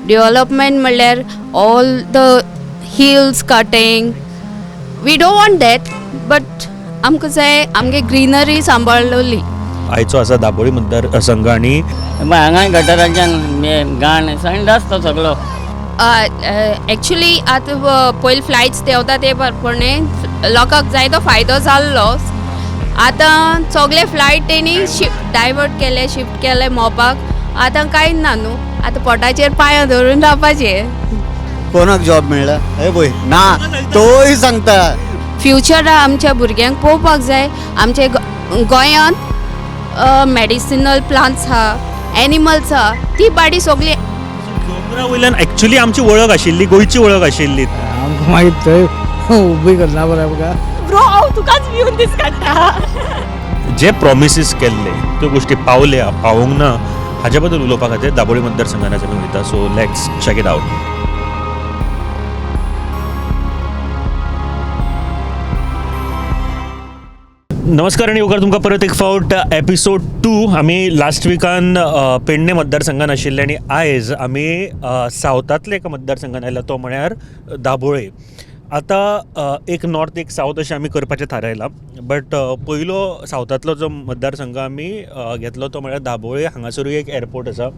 Development म्हणल्यार all the hills cutting, we don't want that, but आमकां जाय आमगे ग्रिनरी सांबाळलेली. आयचो आसा दाबोळी मतदारसंघ आनी हांगा गटराच्यान घाण संडास आसता सगळो. एक्चुली आतां पयलीं फ्लायट्स देंवता ते प्रमाणे लोकांक जायतो फायदो जाल्लो. आतां सगळे फ्लायट तेणी डायवर्ट केले, शिफ्ट केले मोपाक. आतां कांय ना न्हू, आतां पोटाचेर पांय धरून रावपाचें. कोणाक जॉब मेळ्ळा हे पळय ना, तोय सांगता. फ्युचर आमच्या भुरग्यांक पळोवपाक जाय. आमच्या गोंयांत मॅडिसिनल प्लांट्स आहा, एनिमल्स आहा, ती बाडी सगळी. दोंगरा वयल्यान एक्चुली आमची वळख आशिल्ली, गोंयची वळख आशिल्ली. आमकां मागीर थंय उबी करना बरें आमकां. ब्रो, हांव तुकाच भिवन दीस काडटा. जे प्रॉमिसीस केल्ले त्यो गोश्टी पावल्या पावोंक ना हाजे बद्दल उलोवपा खातीर दाबोळी मतदारसंघान आमी वयता. So let's check it out. नमस्कार आनी येवकार तुमकां परत एक फावट एपिसोड 2. आमी लास्ट विकान पेडणे मतदारसंघान आशिल्ले आनी आयज आमी सावथांतल्या एका मतदारसंघान आयला, तो म्हळ्यार दाबोळे. आतां एक नॉर्थ एक सावथ अशें आमी करपाचें थारायलां, बट पयलो सावथांतलो जो मतदारसंघ आमी घेतलो तो म्हळ्यार दाबोळे. हांगासरूय एक एअरपोर्ट आसा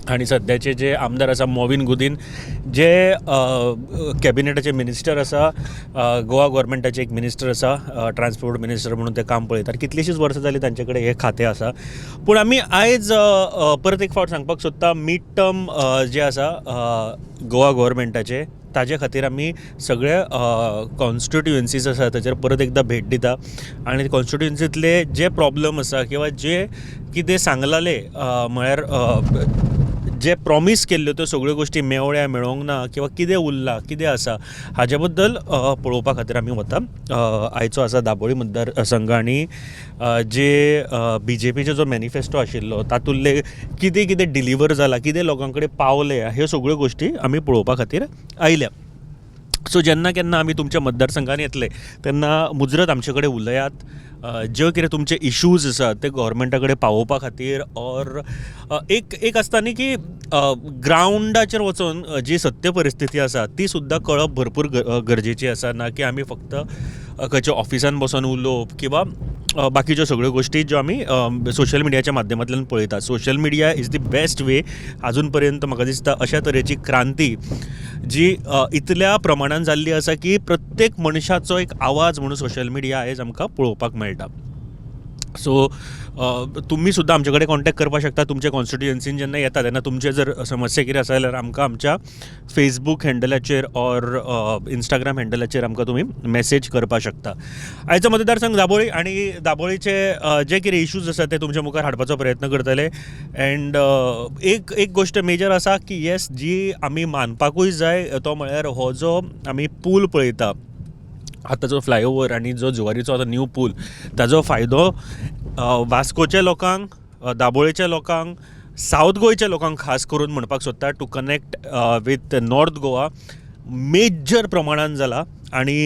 आनी सद्याचे जे आमदार आसा मॉविन गुदीन, जे कॅबिनेटाचे मिनिस्टर आसा, गोवा गव्हर्मेंटाचे एक मिनिस्टर आसा, ट्रान्सपोर्ट मिनिस्टर म्हणून ते काम पळयतात. कितलींशींच वर्सां जालीं तांचे कडेन हें खातें आसा. पूण आमी आयज परत एक फावट सांगपाक सोदता, मिड टर्म जे आसा गोवा गव्हर्मेंटाचे, ताजे खातीर आमी सगळे कॉन्स्टिट्युएन्सीज आसा ताचेर परत एकदां भेट दिता आनी कॉन्स्टिट्युएन्सींतले जे प्रॉब्लम आसा किंवा जे कितें सांगलाले, म्हळ्यार जे प्रॉमीस केल्ल्यो त्यो सगळ्यो गोश्टी मेवळ्या मेळोंक ना किंवा कितें उरलां कितें आसा हाजे बद्दल पळोवपा खातीर आमी वता. आयचो आसा दाबोळी मतदारसंघ आनी जे बी जे पीचो जो मॅनिफेस्टो आशिल्लो तातूंतले कितें कितें डिलिव्हर जाला, कितें लोकां कडेन पावले, ह्यो सगळ्यो गोश्टी आमी पळोवपा खातीर आयल्या. सो जेन्ना केन्ना आमी तुमच्या मतदारसंघान येतले तेन्ना मुजरत आमचे कडेन उलयात, ज्यो कितें तुमचे इशूज आसात ते गव्हर्मेंटा कडेन पावोवपा खातीर. ऑर एक एक आसता न्ही की ग्रावंडाचेर वचून जी सत्य परिस्थिती आसा ती सुद्दां कळप भरपूर गरजेची आसा, ना की आमी फक्त खंयच्या ऑफिसान बसोन उलोवप किंवा बाकीच्यो सगळ्यो गोश्टी ज्यो आमी सोशल मिडियाच्या माध्यमांतल्यान पळयतात. Social media is the best way. आजून पर्यंत म्हाका दिसता अशा तरेची क्रांती जी इतल्या प्रमाणान जाल्ली आसा की प्रत्येक मनशाचो एक आवाज म्हणून सोशल मिडिया आयज आमकां पळोवपाक मेळटा. सो तुमी सुद्दां आमचे कडेन कॉन्टेक्ट करपाक शकता. तुमच्या कॉन्स्टिट्युएन्सीन जेन्ना येता तेन्ना तुमचे जर समस्या कितें आसा जाल्यार आमकां आमच्या फेसबूक हँडलाचेर ऑर इंस्टाग्राम हँडलाचेर आमकां तुमी मॅसेज करपाक शकता. आयचो मतदारसंघ दाबोळी आनी दाबोळीचे जे कितें इशूज आसा ते तुमच्या मुखार हाडपाचो प्रयत्न करतले. एंड एक एक गोश्ट मेजर आसा की येस, जी आमी मानपाकूय जाय, तो म्हळ्यार हो जो आमी पूल पळयता आतां, जो फ्लायओवर आनी जो जुवारीचो आतां न्यू पूल, ताजो फायदो वास्कोच्या लोकांक, दाबोळेच्या लोकांक, सावथ गोंयच्या लोकांक खास करून म्हणपाक सोदता, to connect with North Goa major प्रमाणान जाला. आनी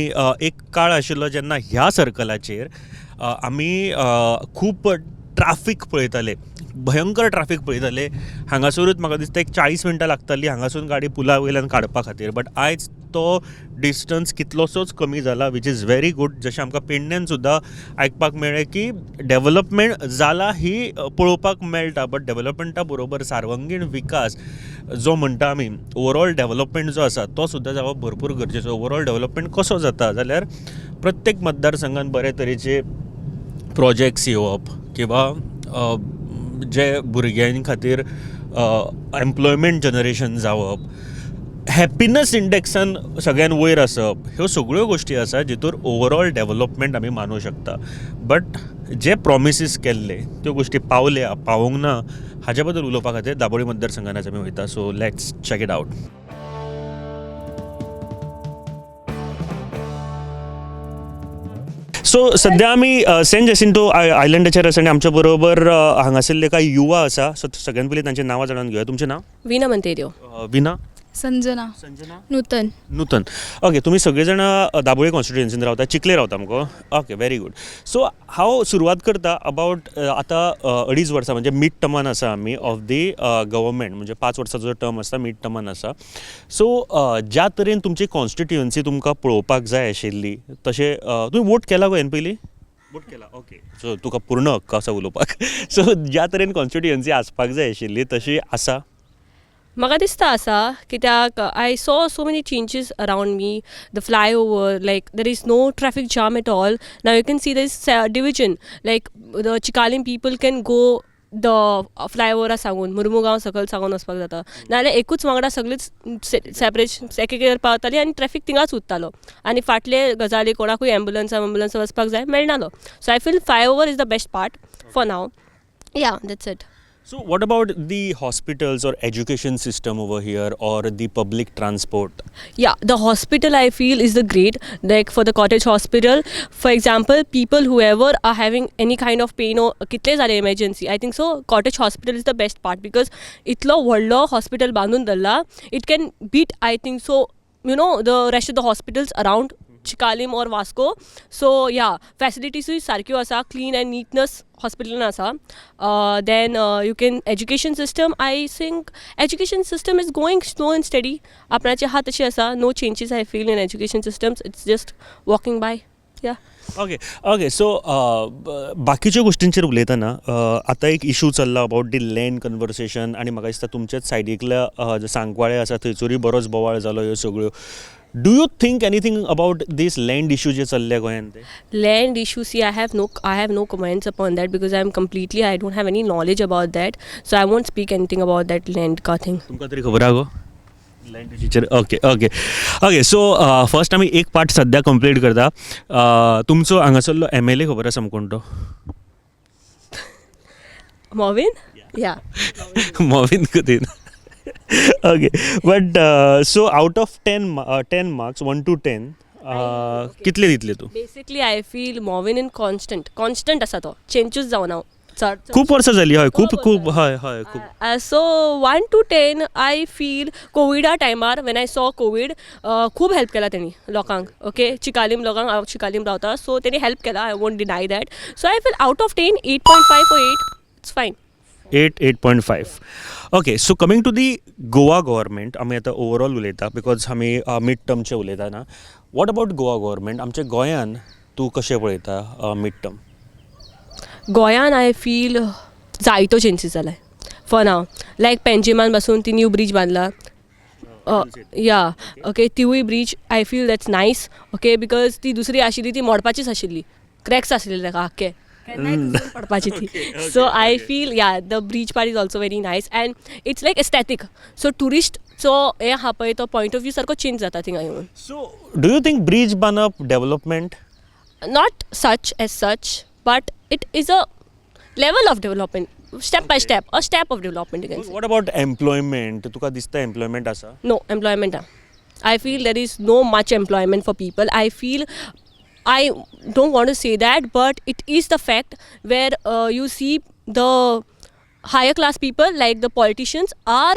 एक काळ आशिल्लो जेन्ना ह्या सर्कलाचेर आमी खूब ट्राफीक पळयताले, भयंकर ट्राफीक पळयताले. हांगासरूच म्हाका दिसता एक 40 मिनटां लागताली हांगासून गाडी पुला वयल्यान काडपा खातीर, बट आयज तो डिस्टन्स कितलोसोच कमी जाला, which is very good. जशें आमकां पेडण्यान सुद्दां आयकपाक मेळ्ळें की डेवलपमेंट जाला ही पळोवपाक मेळटा, बट डेवलपमेंटा बरोबर सार्वंगीण विकास जो म्हणटा आमी, ओवरऑल डेवलपमेंट जो आसा तो सुद्दां जावप भरपूर गरजेचो. ओवरऑल डेवलपमेंट कसो जाता जाल्यार प्रत्येक मतदारसंघान बरे तरेचे प्रोजेक्ट्स येवप किंवा जे भुरग्यां खातीर एम्प्लॉयमेंट जनरेशन जावप, हॅपिनस इंडेक्सान सगळ्यान वयर आसप, ह्यो सगळ्यो गोश्टी आसा जितूर ओवरऑल डेवलपमेंट आमी मानूं शकता. बट जे प्रॉमिसीस केल्ले त्यो गोश्टी पावल्या पावोंक ना हाजे बद्दल उलोवपा खातीर दाबोळी मतदारसंघान आयज आमी वयता. So let's check it out. So सद्या आमी सेंट जेसिंटो आयलंडाचेर आसा आनी आमच्या बरोबर हांगासरले कांय युवा आसा. सो सगळ्यान पयलीं तांची नांवां जाणून घेवया. तुमचें नांव? विना मंतेरियो. विना. संजना. संजना. नूतन. नूतन. ओके, तुमी सगळीं जाणां दाबोळे कॉन्स्टिट्युएन्सीन रावता, चिखले रावता मुगो? Okay, very good. सो हांव सुरवात करता अबावट आतां अडीच वर्सां, म्हणजे मिड टर्मान आसा आमी ऑफ the government, म्हणजे 5 वर्साचो टर्म आसता, मिड टर्मान आसा. सो ज्या तरेन तुमची कॉन्स्टिट्युएन्सी तुमकां पळोवपाक जाय आशिल्ली तशें, तुमी वोट केला गो हेन पयलीं? वोट केला, ओके. सो तुका पूर्ण हक्क आसा उलोवपाक. सो ज्या तरेन कॉन्स्टिट्युएन्सी आसपाक जाय आशिल्ली तशी आसा? म्हाका दिसता आसा, कित्याक I saw so many changes around me, the flyover, like there is no traffic jam at all. Now you can see this division, like the Chicalim people can go the फ्लायओवरा सांगून मुर्मुगांव सकयल सागून वचपाक जाता. नाजाल्यार एकूच वांगडा सगळीच सेपरेट एकेक पावताली आनी ट्रॅफीक थिंगाच उरतालो आनी फाटले गजाली कोणाकूय एम्बुलन्सा एम्बुलन्सा वचपाक जाय मेळनालो. So I feel flyover is the best part for now. Yeah, that's it. So, what about the hospitals or education system over here or the public transport? Yeah, the hospital, I feel, is the great, like for the cottage hospital, for example, people whoever are having any kind of pain or कितले जाले emergency, I think so cottage hospital is the best part because इतलो व्हडलो hospital बांदून दवरला, it can beat, I think so, the rest of the hospitals around Chicalim or Vasco. So yeah, फॅसिलिटीजूय सारक्यो आसा, clean and नीटनस हॉस्पिटलान आसा. Then you can education system, I think education system is going slow and steady. आपणाचे आहा तशी आसा. No changes, I feel, in education systems. It's just walking by, yeah. Okay, so बाकीच्या गोष्टींचेर उलयतना आतां एक इशू चल्ला अबावट the land conversation आनी म्हाका दिसता तुमच्याच सायडीकल्या जे सांकवाळे आसा थंयसरूय बरोच बोवाळ जालो. ह्यो सगळ्यो, do you think anything about this land issue जे चल्ले गोंयांत ते? Land issue, see, I have no comments upon that because I'm completely, I don't have any knowledge about that, so I won't speak anything about that land का thing. तुमकां तरी खबर आहा गो land इशूचेर? Okay, so first आमी एक part सद्या complete करता. तुमचो हांगासरलो एमएलए खबर आसा कोण तो? Movin, yeah. Mauvin Godinho. Okay, but so out of 10 marks, 1 to 10, कितले दितले तूं? Basically, I feel Mauvin in constant, constant आसा तो, चेंजूच जावना चड. खूब वर्सां जाली, हय, खूब खूब, हय हय, खूब. So 1 to 10, I feel कोविडा टायमार, when I saw Covid, खूब हेल्प केला तेणी लोकांक, ओके, चिकालीम लोकांक. हांव चिकालीम रावता, सो तेणी हेल्प केला, I won't deny that. So I feel out of 10, 8.5 or 8, it's fine. 8, 8.5, okay. So coming to the Goa government, आमी आतां ओवरऑल उलयता because आमी मिड टर्मचे उलयता ना. What about Goa government? आमच्या गोंयान तूं कशें पळयता मिड टर्म? गोंयान I feel जायतो चेंजीस जालाय फॉर नाव. लायक पेंजिमान पासून ती न्यू ब्रीज बांदला, या, ओके, तिवूय bridge I feel that's nice, okay, because ती दुसरी आशिल्ली ती मोडपाचीच आशिल्ली, क्रॅक्स आशिल्ले ताका आख्खे, केन्नाय घसरून पडपाची ती. So I feel, yeah, the bridge part is also very nice and it's like aesthetic, so ट्युरिस्टचो हें आहा पळय, तो पॉयंट ऑफ व्यू सारको चेंज जाता थिंगा येवन. So do you think bridge बांदप development? Not such as such, but it is a level of development, step by step, a step of development, you can say. What about employment? तुका दिसता employment आसा? No employment, ah. I feel there is no much employment for people. I feel, I don't want to say that, but it is the fact where you see the higher class people, like the politicians, are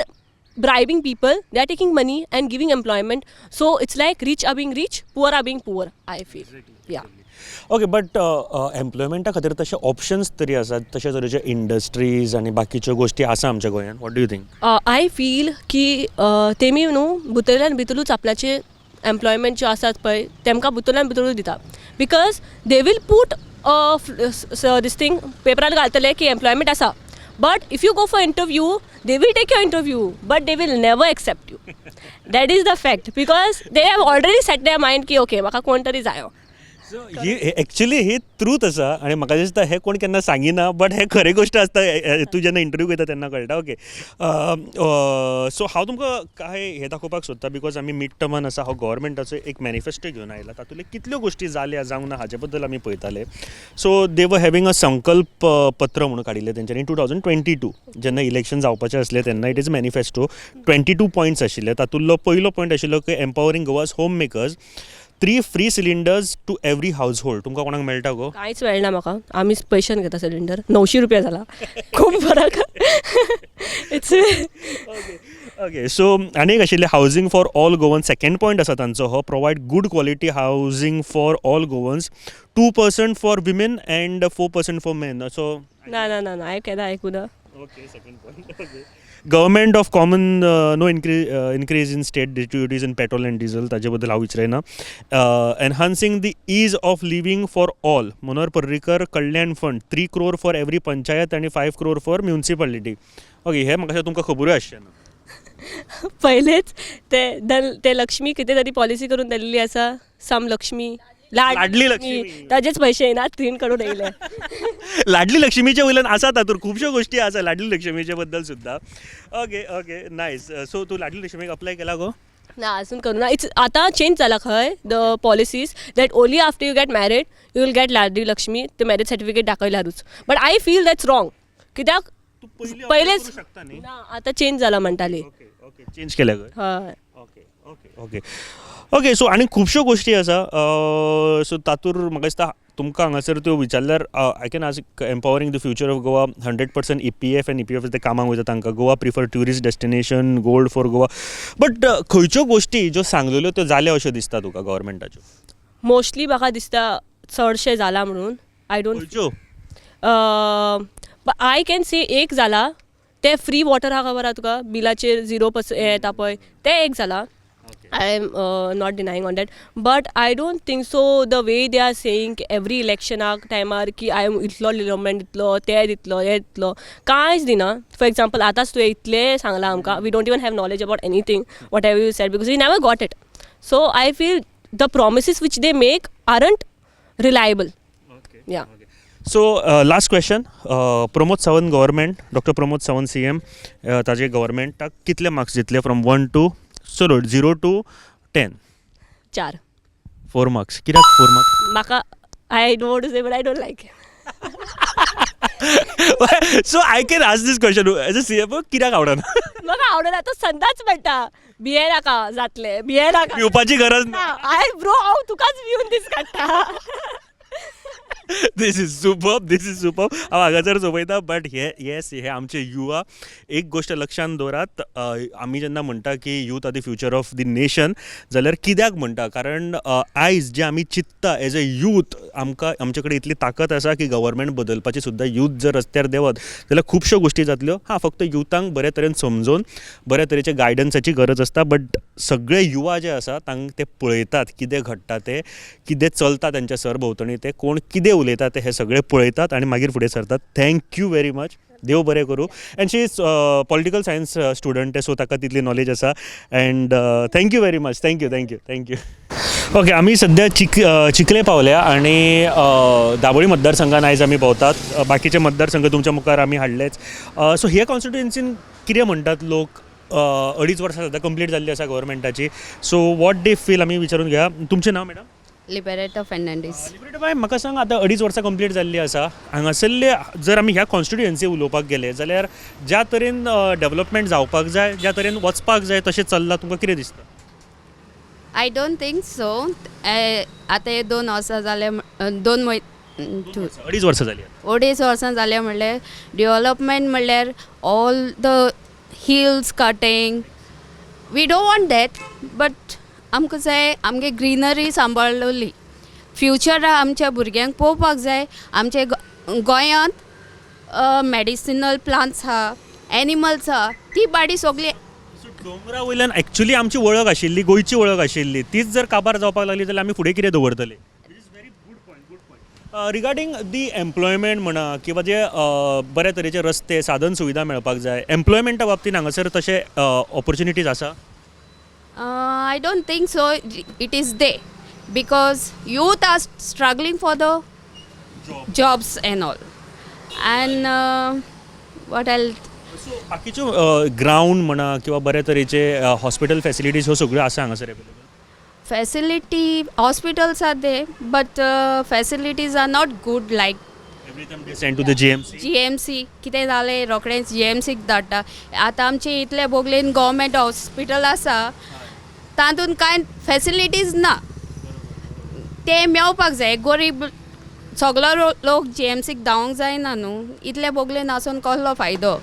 bribing people. They are taking money and giving employment. So it's like rich are being rich, poor are being poor, I feel, yeah. Okay, but एम्प्लॉयमेंटा खातीर तशे options तरी आसात, तशे तरेचे industries आनी बाकीच्यो गोश्टी आसा आमच्या गोंयांत? What do you think? I feel की तेमी न्हू भितरल्यान भितरूच आपल्याचे एम्प्लॉयमेंट ज्यो आसात पळय, तेमकां भितरल्यान भितरूच दिता, because they will put this thing पेपरार घालतले की एम्प्लॉयमेंट आसा, but if you go for interview, they will take your interview, but they will never accept you. That is the fact, because they have already set their mind की okay, म्हाका कोण तरी जायो. So ही actually ही truth आसा आनी म्हाका दिसता हें कोण केन्ना सांगिना, बट हें खरी गोश्ट आसता. तूं जेन्ना इंटरव्यू घेता तेन्ना कळटा. ओके, सो हांव तुमकां काय हें दाखोवपाक सोदता, because आमी मिड टर्मान आसा, हांव गव्हर्मेंटाचो एक मॅनिफेस्टो घेवन आयला, तातूंतले कितल्यो गोश्टी जाल्या जावंक ना हाचे बद्दल आमी पळयताले. So they were having a संकल्प पत्र म्हणून काडिल्लें तेंच्यांनी 2022 जेन्ना इलेक्शन जावपाचें आसलें तेन्ना. It is manifesto, 22 points आशिल्ले. तातूंतलो पयलो पॉयंट आशिल्लो की empowering Goa's home makers, three free cylinders to every household. तुमकां कोणाक मेळटा गो? कांयच मेळना म्हाका. आमीच पयशान घेता सिलिंडर, 900 रुपया जाला, खूब फरक it's. ओके, सो आनी एक आशिल्लें housing for all Goan. Second point आसा तांचो हो, provide good quality housing for all Goans, 2% for women and 4% for men. So ना ना ना ना, हांवें केन्ना आयकूना. Okay, second point. Okay. Government of common no increase in state duties in petrol and diesel, ताजे बद्दल हांव विचारिना. Enhancing the ease of living for all, Manohar Parrikar Kalyan Fund, 3 crore for every panchayat आनी 5 crore for municipality. Okay, हे म्हाका तुमकां खबरूय आसचें ना. पयलेच ते दल ते लक्ष्मी कितें तरी पॉलिसी करून दिल्ली आसा, सम लक्ष्मी. लाडली लक्ष्मी. ताजेच पयशे येना 3 करोड येयले. लाडली लक्ष्मीच्या वयल्यान आसा तातूंत खुबश्यो गोश्टी आसा लाडली लक्ष्मीचे बद्दल सुद्दां. Okay okay, nice. सो तूं लाडली लक्ष्मीक अप्लाय केला गो? ना, अजून करूं ना. It's आतां चेंज जाला खंय the policies, that only after you get married you will get Ladli Lakshmi, ते मॅरेज सर्टिफिकेट दाखयल्यारूच. But I feel that's wrong, कित्याक तूं पयलीं apply पयलेच करूं शकता न्ही? ना, आतां चेंज जाला म्हणटाली. ओके ओके, चेंज केल्या गो? हय. ओके ओके ओके, सो आनी खुबश्यो गोश्टी आसा. सो तातूर म्हाका दिसता तुमकां हांगासर त्यो विचारल्यार I can ask empowering the future of Goa, 100% EPF and EPF ते कामाक वयता तांकां, Goa prefer tourist destination, gold for Goa, but खंयच्यो गोश्टी ज्यो सांगलेल्यो त्यो जाल्या अश्यो दिसता तुका गव्हर्मेंटाच्यो? मोस्टली म्हाका दिसता चडशें जाला म्हणून. I don't खंयच्यो? I can से एक जाला, तें फ्री वॉटर आहा, खबर आहा तुका, बिलाचेर 0% हें येता पळय, तें एक जाला. I am not denying on that, but I don't think so the way they are saying every इलेक्शनाक टायमार की I am इतलो डेवलपमेंट दितलो, तें दितलो, हें दितलो, कांयच दिना. फॉर एग्जाम्पल, आतांच तुवें इतलें सांगलां आमकां, we don't even have knowledge about anything whatever you said because we never got it. So I feel the promises which they make aren't reliable, yeah. So last question, Pramod Sawant government, Doctor Pramod Sawant CM, ताजे गव्हर्मेंटाक कितले marks दितले from one two, चलो, 0 to 10? चार. Four marks. कित्याक four marks? म्हाका, I don't say, but I don't like. So I can ask this question as a CM, कित्याक आवडना? म्हाका आवडना, तो संदाच म्हणटा भिये नाका, जातले, भिये नाका. भिवपाची गरज ना. I bro, हांव तुकाच भिवन दीस काडटा. This is super, this is super. हांव हांगासर सोंपयता, बट हे येस, हे आमचे युवा. एक गोश्ट लक्षांत दवरात, आमी जेन्ना म्हणटा की youth are the future of the nation जाल्यार कित्याक म्हणटा? कारण आयज जे आमी चिंत्ता एज अ यूथ, आमकां आमचे कडेन इतली ताकत आसा की गव्हर्मेंट बदलपाची सुद्दां. यूथ जर रस्त्यार देंवत जाल्यार खुबश्यो गोश्टी जातल्यो. हां, फक्त युथांक बरे तरेन समजोवन बऱ्या तरेचे गायडन्साची गरज आसता. बट सगळे युवा जे आसा तांकां ते पळयतात कितें घडटा तें, कितें चलता तेंच्या सरभोंवतणी, ते कोण कितें उलयता ते, हे सगळे पळयतात आनी मागीर फुडें सरतात. Thank you very much, देव बरें करूं. And she is political science student, so ताका तितली नॉलेज आसा. And thank you very much. Thank you, thank you, thank you. Okay, आमी सद्या चिखले पावल्या आनी दाबोळी मतदारसंघान आयज आमी भोंवतात. बाकीचे मतदारसंघ तुमच्या मुखार आमी हाडलेच. सो हे कॉन्स्टिट्युएन्सीन कितें म्हणटात लोक? 2.5 वर्सां सद्या कंप्लीट जाल्ली आसा गव्हर्मेंटाची. सो what they feel, आमी विचारून घेया. तुमचें नांव मॅडम? लिबरेटा फेर्नांडीस. लिबरेटा बाय, म्हाका सांग, आतां 2.5 वर्सां कंप्लीट जाल्ली आसा. हांगासरले जर आमी ह्या कॉन्स्टिट्युएन्सी उलोवपाक गेले जाल्यार ज्या तरेन डेवलपमेंट जावपाक जाय, ज्या तरेन वचपाक जाय, तशें चल्लां, तुमकां कितें दिसता? I don't think so. आतां हे 2 वर्सां जाले, दोन म्हय 2.5 वर्सां जाली. 2.5 वर्सां जालें म्हणल्यार डेवलपमेंट म्हणल्यार all the hills cutting, we don't want that, but आमकां जाय आमगे ग्रिनरी सांबाळलेली. फ्युचर आमच्या भुरग्यांक पळोवपाक जाय. आमच्या गोंयांत मेडिसिनल प्लांट्स आहा, एनिमल्स आहा, ती बाडी सगळी. सो दोंगरा वयल्यान एक्चुली आमची वळख आशिल्ली, गोंयची वळख आशिल्ली, तीच जर काबार जावपाक लागली जाल्यार आमी फुडें कितें दवरतले? Is very good point, good point. Regarding the employment म्हणा किंवा जे बऱ्या तरेचे रस्ते, साधन सुविधा मेळपाक जाय, एम्प्लॉयमेंटा बाबतीन हांगासर तशे ऑपॉर्च्युनिटीज आसा? I don't think so. It is there because youth are struggling for the jobs and all. And what else? So बाकीच्यो ग्रावंड म्हणा किंवा बऱ्या तरेचे हॉस्पिटल फॅसिलिटीज ह्यो सगळ्यो आसा हांगासर available? Facility, hospitals are there, but facilities are not good like Every time they send to the GMC. GMC. कितें जालें रोखडेंच जीएमसीक धाडटा. आतां आमचे इतले बोगलेन गव्हर्मेंट हॉस्पिटल आसा, तातूंत कांय फॅसिलिटीज ना. ते मेवपाक जाय. गरीब सगलो लोक जीएमसीक धांवंक जायना न्हू. इतले बोगलेन आसून कसलो फायदो?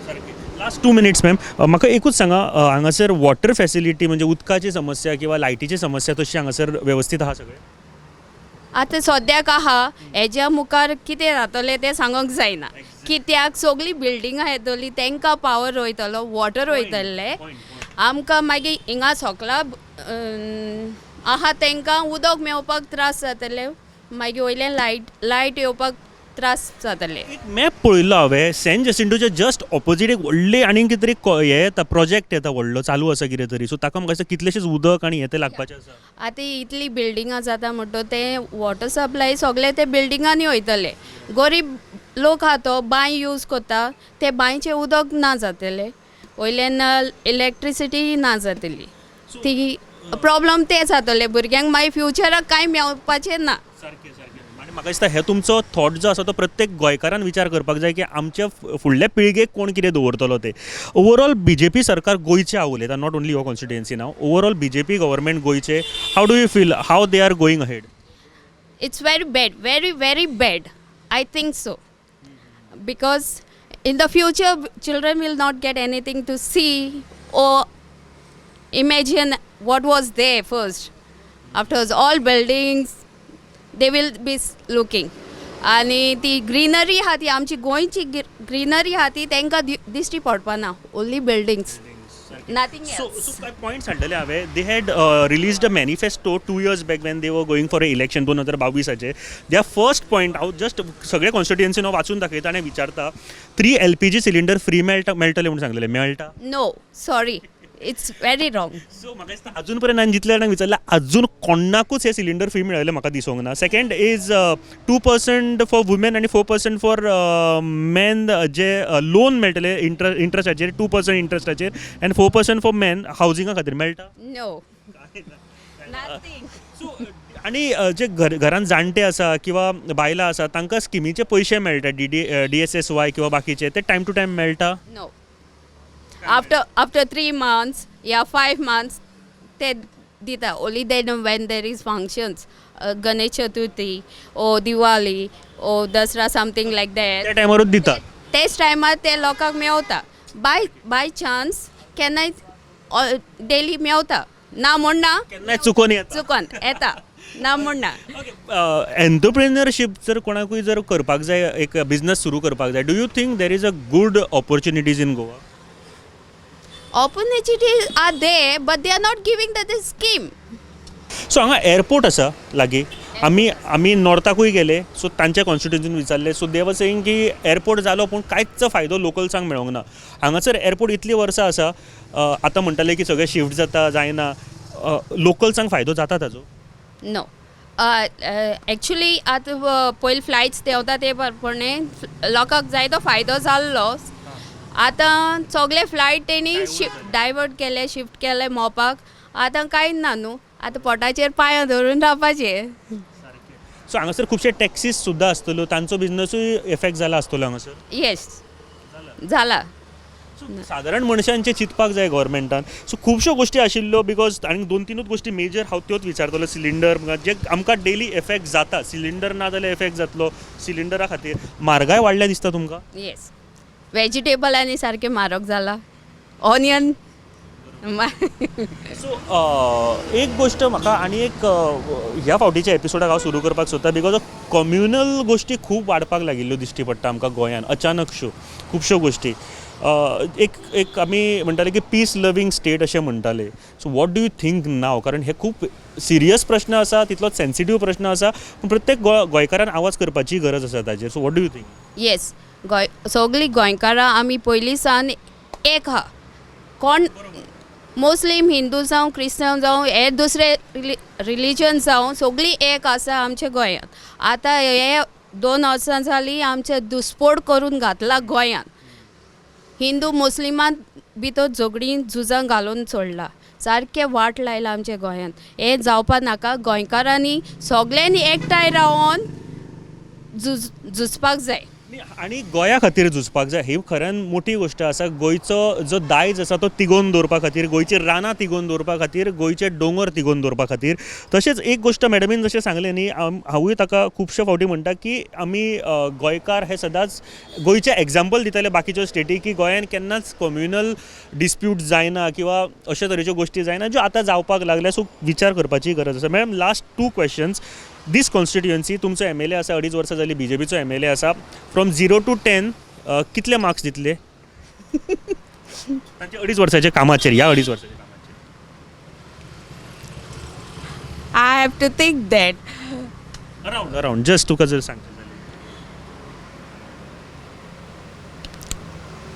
सारकें. Last 2 minutes ma'am. म्हाका एकूच सांगा, हांगासर वॉटर फॅसिलिटी म्हणजे उदकाची समस्या किंवा लायटीची समस्या तशी हांगासर वेवस्थीत आहा सगळें? आतां सद्याक आहा. हेज्या मुखार कितें जातलें तें सांगूंक जायना, कित्याक सगळीं बिल्डिंगां येतलीं, तांकां पावर वयतलो, वॉटर वयतलें. आमकां मागीर हिंगा सोकला आहा तांकां उदक मेवपाक त्रास जातले, मागीर वयल्यान लायट येवपाक त्रास जातले. एक मॅप पळयल्लो हांवें, सेंट जेसिंटोच्या जस्ट ऑपोजीट एक व्हडलें आनीक कितें तरी हें येता, प्रोजेक्ट येता व्हडलो, चालू आसा कितें तरी. सो ताका म्हाका दिसता कितलेशेच उदक आनी हें तें लागपाचें आसा. आतां इतली बिल्डिंगां जाता म्हणटो तें वॉटर सप्लाय सगळें ते बिल्डिंगांनी वयतले. गरीब लोक आहा तो बांय यूज करता, ते बांयचें उदक ना जातलें, वयल्यान इलेक्ट्रिसिटी ना जातली. ती प्रॉब्लम ते जातले भुरग्यांक, मागीर फ्युचराक कांय मेवपाचें ना. सारकें सारकें. आनी म्हाका दिसता हे तुमचो थॉट जो आसा तो प्रत्येक गोंयकारान विचार करपाक जाय की आमच्या फुडल्या पिळगेक कोण कितें दवरतलो ते. ओवरऑल बीजेपी सरकार गोंयचें, हांव उलयतां, not only your constituency now, overall BJP government गोंयचें, how do you feel how they are going ahead? It's very bad, very very bad, I think so, because in the future children will not get anything to see or imagine what was there first. After all buildings they will be looking, आनी ती greenery आहा ती आमची गोंयची greenery आहा ती तांकां दिश्टी पडपाना. Only buildings, nothing. So काय पॉयंट्स हाडलेले हांवें, they had released a manifesto 2 years back when they were going for a election 2022आचेर. There first point हांव जस्ट सगळे कॉन्स्टिट्युएन्सीन हांव वाचून दाखयता आनी विचारता, three LPG cylinder free मेळटा, मेळटले म्हणून सांगलेले, मेळटा? No, sorry, it's very wrong. So म्हाका दिसता अजून पर्यंत हांवें जितल्या जाणांक विचारलें, अजून कोणाकूच हे सिलिंडर फ्री मेळिल्लें म्हाका दिसूंक ना. Second is 2% for women आनी 4% फॉर मेन जे लोन मेळटले इंट्रस्टाचेर, 2% इंट्रस्टाचेर आनी 4% फॉर मेन हावजिंगा खातीर मेळटा? No, nothing. सो आनी जे घर घरान जाणटे आसा किंवा बायलां आसा, तांकां स्किमीचे पयशे मेळटा, D D S S Y किंवा बाकीचे, ते टायम टू टायम मेळटा? No. After 3 months, yeah, 5 months, they दिता. Only then when there is functions, Ganesh Chaturthi or Diwali or Dasra, something like that. त्या टायमारूच दिता. तेच टायमार ते लोकांक मेवता. बाय चान्स केन्नाय डेली मेवता, ना म्हण ना. केन्नाय चुकोन येता. चुकोन येता, ना म्हण ना. एंटरप्रेन्योरशीप जर कोणाकूय जर करपाक जाय, एक बिजनस सुरू करपाक जाय, do you think there is a good opportunities in Goa? Opportunities are there, but they are not giving the scheme. So हांगा एअरपोर्ट आसा लागीं. आमी नॉर्थाकूय गेले, सो तांच्या कॉन्स्टिट्युएन्सीन विचारले, सो दे वर सेईंग की एअरपोर्ट जालो पूण कांयच फायदो लोकल्सांक मेळोंक ना. हांगासर एअरपोर्ट इतलीं वर्सां आसा, आतां म्हणटाले की सगळें शिफ्ट जाता, जायना. लोकल्सांक फायदो जाता ताजो? नो, एक्चुली आतां पयलीं फ्लायट्स देंवता ते प्रमाणे लोकांक जायतो फायदो जाल्लो. आतां सगळे फ्लायट तेणी डायवर्ट केले, शिफ्ट केले मोपाक. आतां कांय ना न्हू, आतां पोटाचेर पांय धरून रावपाचें. सो हांगासर खुबशे टॅक्सीस सुद्दां आसतल्यो, तांचो बिजनसूय इफेक्ट जाला आसतलो हांगासर. येस, जाला. सो सादारण मनशांचें चिंतपाक जाय गव्हर्मेंटान. सो खुबश्यो गोश्टी आशिल्ल्यो, because आनी दोन तिनूच गोश्टी मेजर हांव त्योच विचारतलो. सिलिंडर जे आमकां डेली इफेक्ट जाता, सिलिंडर ना जाल्यार इफेक्ट जातलो सिलिंडरा खातीर. म्हारगाय वाडल्या दिसता तुमकां? येस, वेजिटेबल आनी सारकें म्हारग जाला, ऑनियन. सो एक गोश्ट म्हाका आनी एक ह्या फावटीच्या एपिसोडाक हांव सुरू करपाक सोदता, because of communal गोश्टी खूब वाडपाक लागिल्ल्यो दिश्टी पडटा आमकां गोंयान अचानकश्यो खुबश्यो गोश्टी. एक एक आमी म्हणटाले की पीस लवींग स्टेट अशें म्हणटाले, so what do you think now? कारण हे खूब सिरियस प्रश्न आसा, तितलोच सेन्सिटीव प्रश्न आसा, पूण प्रत्येक गोंयकारान आवाज करपाची गरज आसा ताजेर. So what do you think? Yes, Goa सगळीं गोंयकारां आमी पयलीं सावन एक आहा. कोण मुस्लीम, हिंदू जावं, क्रिस्तांव जावं, हे दुसरे रिलीजन जावं, सगळीं एक आसा आमच्या गोंयांत. आतां हे 2 वर्सां जालीं आमचे दुस्पोट करून घातला गोंयांत. हिंदू मुस्लिमान भितर झगडीं झुजां घालून सोडला, सारकें वाट लायला आमच्या गोंयांत. हें जावपा नाका. गोंयकारांनी सगल्यांनी एकठांय रावन झुजपाक जाय. आनी गोंया खातीर झुजपाक जाय ही खऱ्यान मोठी गोश्ट आसा. गोंयचो जो दायज आसा तो तिगोवन दवरपा खातीर, गोंयची रानां तिगोवन दवरपा खातीर, गोंयचे दोंगर तिगोवन दवरपा खातीर. तशेंच एक गोश्ट मॅडमीन जशें सांगलें न्ही, हांवूय ताका खुबशे फावटी म्हणटा की आमी गोंयकार हे सदांच गोंयचें एग्जाम्पल दिताले बाकीच्यो स्टेटी की गोंयान केन्नाच कम्युनल डिस्प्यूट जायना किंवा अशे तरेच्यो गोश्टी जायना ज्यो आतां जावपाक लागल्या. सो विचार करपाची गरज आसा. Madam, last two questions. This constituency तुमचो एमएलए आसा, अडीच वर्सां जाली बीजेपीचो एमएलए आसा. फ्रॉम 0 टू 10 कितले मार्क्स दितले तांच्या अडीच वर्साच्या कामाचेर, ह्या अडीच वर्साच्या कामाचेर? I have to think that. Around, around just तुका जर सांगचें जाल्यार.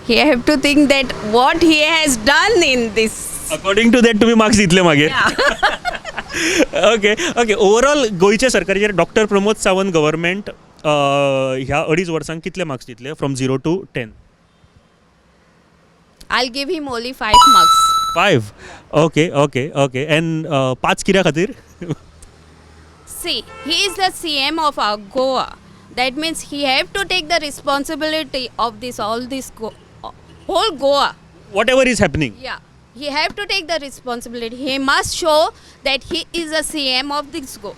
He have to think that what he has done in this. According to that तुमी मार्क्स दितले मागीर. ओके ओके ओवरऑल गोंयच्या सरकाराचेर, डॉक्टर प्रमोद सावंत गव्हर्मेंट ह्या अडीच वर्सांक कितले मार्क्स दितले from 0 to 10? I'll give him only 5 marks. 5. Okay, and पांच कित्या खातीर? See, he is the CM of our Goa. That means he have to take the responsibility of this all this whole Goa. Whatever is happening. Yeah, he have to take the responsibility. He must show that he is a CM of this Goa.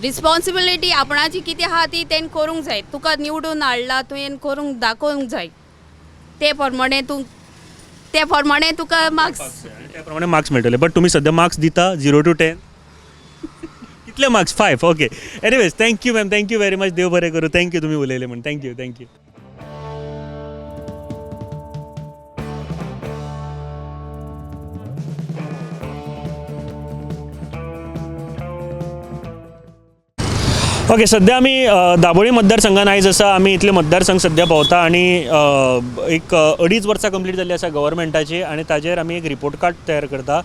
Responsibility आपणाची कितें आहा ती तेणें करूंक जाय. तुका निवडून हाडला, तुवें करूंक दाखोवंक जाय. ते प्रमाणे तूं, ते प्रमाणे तुका मार्क्स. त्या प्रमाणे मार्क्स मेळटले. बट तुमी सद्या मार्क्स दिता 0 टू 10 कितले marks? 5. Okay, anyways, thank you ma'am, thank you very much. देव बरें करूं. Thank you तुमी उलयले म्हूण. Thank you, thank you. Okay, सध्या आमी दाबोळी मतदारसंघान आयज आसा. आमी इतले मतदारसंघ सध्या भोंवता आनी एक अडीच वर्सां कंप्लीट जाल्ली आसा गव्हर्मेंटाची आनी ताजेर आमी एक रिपोर्ट कार्ड तयार करता,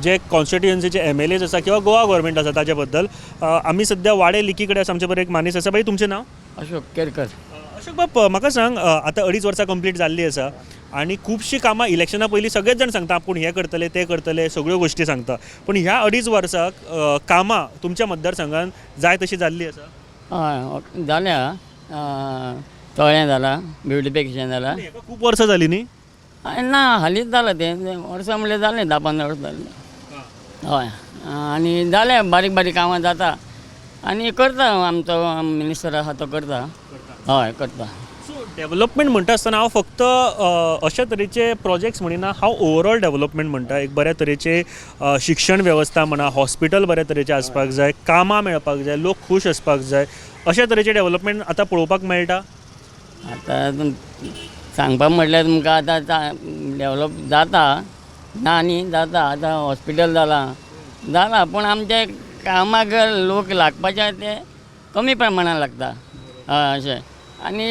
जे कॉन्स्टिट्युएन्सीचे एमएलएज आसा किंवा गोवा गव्हर्मेंट आसा ताजे बद्दल. आमी सध्या वाडे लिकी कडेन आसा. आमचे बरोबर एक मानीस आसा. बाई, तुमचें नांव? अशोक केरकर. अशोक बाब, म्हाका सांग, आतां अडीच वर्सां कंप्लीट जाल्ली आसा आनी खुबशीं कामां इलेक्शना पयलीं सगळेच जाण सांगता आपूण हें करतले, तें करतले, सगळ्यो गोश्टी सांगता, पूण ह्या अडीच वर्साक कामां तुमच्या मतदारसंघान जाय तशी जाल्ली आसा? हय, जाल्या. तळें जालां, ब्युटिफिकेशन जालां. हेका खूब वर्सां जालीं न्ही? ना, हालींच जालां तें. वर्सां म्हणल्यार जालें 10-15 वर्सां जालीं. हय, आनी जालें, बारीक बारीक कामां जाता आनी करता. आमचो मिनिस्टर आसा तो करता. हय, करता. सो डेव्हलपमेंट म्हणटा आसतना हांव फक्त अशा तरेचे प्रोजेक्ट्स म्हणिना, हांव ओवरऑल डेव्हलपमेंट म्हणटा. एक बऱ्या तरेचे शिक्षण वेवस्था म्हणा, हॉस्पिटल बऱ्या तरेचें आसपाक जाय, कामां मेळपाक जाय, लोक खूश आसपाक जाय. अशा तरेचें डेव्हलपमेंट आतां पळोवपाक मेळटा? आतां सांगपा म्हटल्यार तुमकां आतां डेवलप जाता ना न्ही, जाता. आतां हॉस्पिटल जालां, जालां, पूण आमचे कामाक लोक लागपाचे ते कमी प्रमाणान लागता. हय, अशें. आनी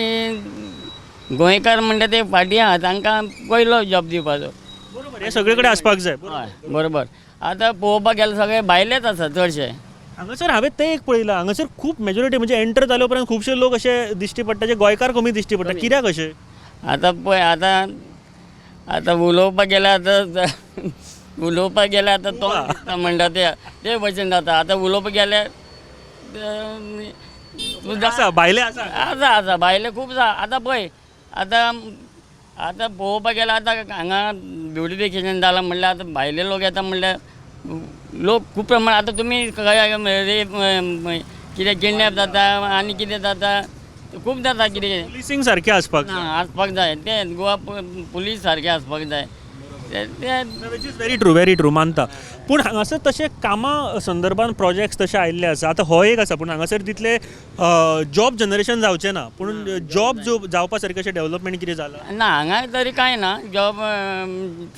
गोंयकार म्हणटा ते फाटीं आहा, तांकां पयलो जॉब दिवपाचो. बरोबर, हें सगळे कडेन आसपाक जाय. हय, बरोबर. आतां पळोवपाक गेल्यार सगळे भायलेच आसा चडशे. हांगासर हांवें तें एक पळयलां, हांगासर खूब मेजॉरिटी म्हणजे एंटर जाल्या उपरांत खुबशे लोक अशे दिश्टी पडटा जे गोंयकार कमी दिश्टी पडटा. कित्याक अशें? आतां पळय, आतां आतां उलोवपाक गेल्यार, आतां उलोवपाक गेल्यार आतां तोंड दिसता म्हणटा ते ते भशेन जाता. आतां उलोवपाक गेल्यार तूं आसा, भायले आसा? आसा, आसा, भायले खूब आसा. आतां पळय, आतां आतां पळोवपाक गेल्यार आतां हांगा ब्युटिफिकेशन जालां म्हणल्यार आतां भायले लोक येता म्हणल्यार लोक खूब प्रमाण. आतां तुमी रेप, कितें किडनॅप जाता आनी कितें जाता, खूब जाता कितें. पुलिसींग सारकें आसपाक ना, आसपाक जाय तें. गोवा पुलीस सारकें आसपाक जाय ते ते Which is very true, very true, मानता. पूण हांगासर तशें कामां संदर्भान प्रोजेक्ट्स तशे आयिल्ले आसा. आतां हो एक आसा, पूण हांगासर तितले जॉब जनरेशन जावचें ना, पूण जॉब जो जावपा सारकें अशें डेव्हलपमेंट कितें जालां? ना, हांगा तरी कांय ना जॉब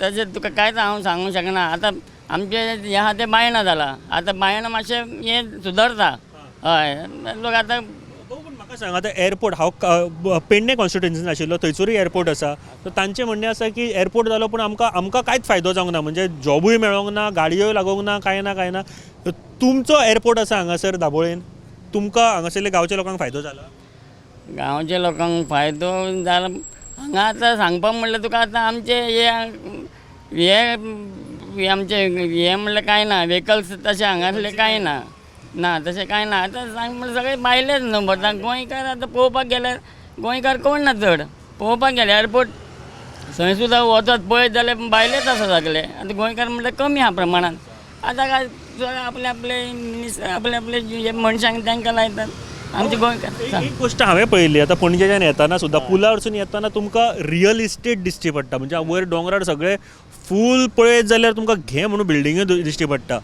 तशें तुका कांयच हांव सांगूंक शकना. आतां आमचें हें आहा तें बायणा जालां. आतां बायणा मातशें हें सुदरता. हय, लोक आतां पूण म्हाका सांग, आतां एअरपोर्ट, हांव पेडणे कॉन्स्टिट्युएन्सीन आशिल्लो, थंयसरूय एअरपोर्ट आसा. सो तांचें म्हणणें आसा की एअरपोर्ट जालो पूण आमकां कांयच फायदो जावंक ना, म्हणजे जॉबूय मेळोंक ना, गाडयोय लागोंक ना, कांय ना, कांय ना. तुमचो एअरपोर्ट आसा हांगासर दाबोळेन, तुमकां हांगासरल्या गांवच्या लोकांक फायदो जाला? गांवच्या लोकांक फायदो जाला हांगा. आतां सांगपाक म्हणल्यार तुका आतां आमचे हे हे हे आमचे हे म्हणल्यार कांय ना, व्हेकल्स तशें हांगासरले कांय ना. ना तशें कांय ना. आतां सांग म्हणल्यार सगळे भायलेच न्हू, बट गोंयकार आतां पळोवपाक गेल्यार गोंयकार कोण ना चड. पळोवपाक गेल्यार एअरपोर्ट थंय सुद्दां वचत पळयत जाल्यार भायलेच आसा सगळे. आतां गोंयकार म्हणल्यार कमी आहा प्रमाणान. आतां काय सगळे आपले आपले मिनिस्टर आपले आपले जे मनशांक तांकां लायतात. आमचे गोंयकार एक गोश्ट हांवें पळयल्ली, आतां पणजेच्यान येताना सुद्दां पुलावरसून येताना तुमकां रियल इस्टेट दिसची पडटा. म्हणजे वयर दोंगरार सगळे फूल पळयत जाल्यार तुमकां घे म्हणून बिल्डिंग्यो दिसची पडटा.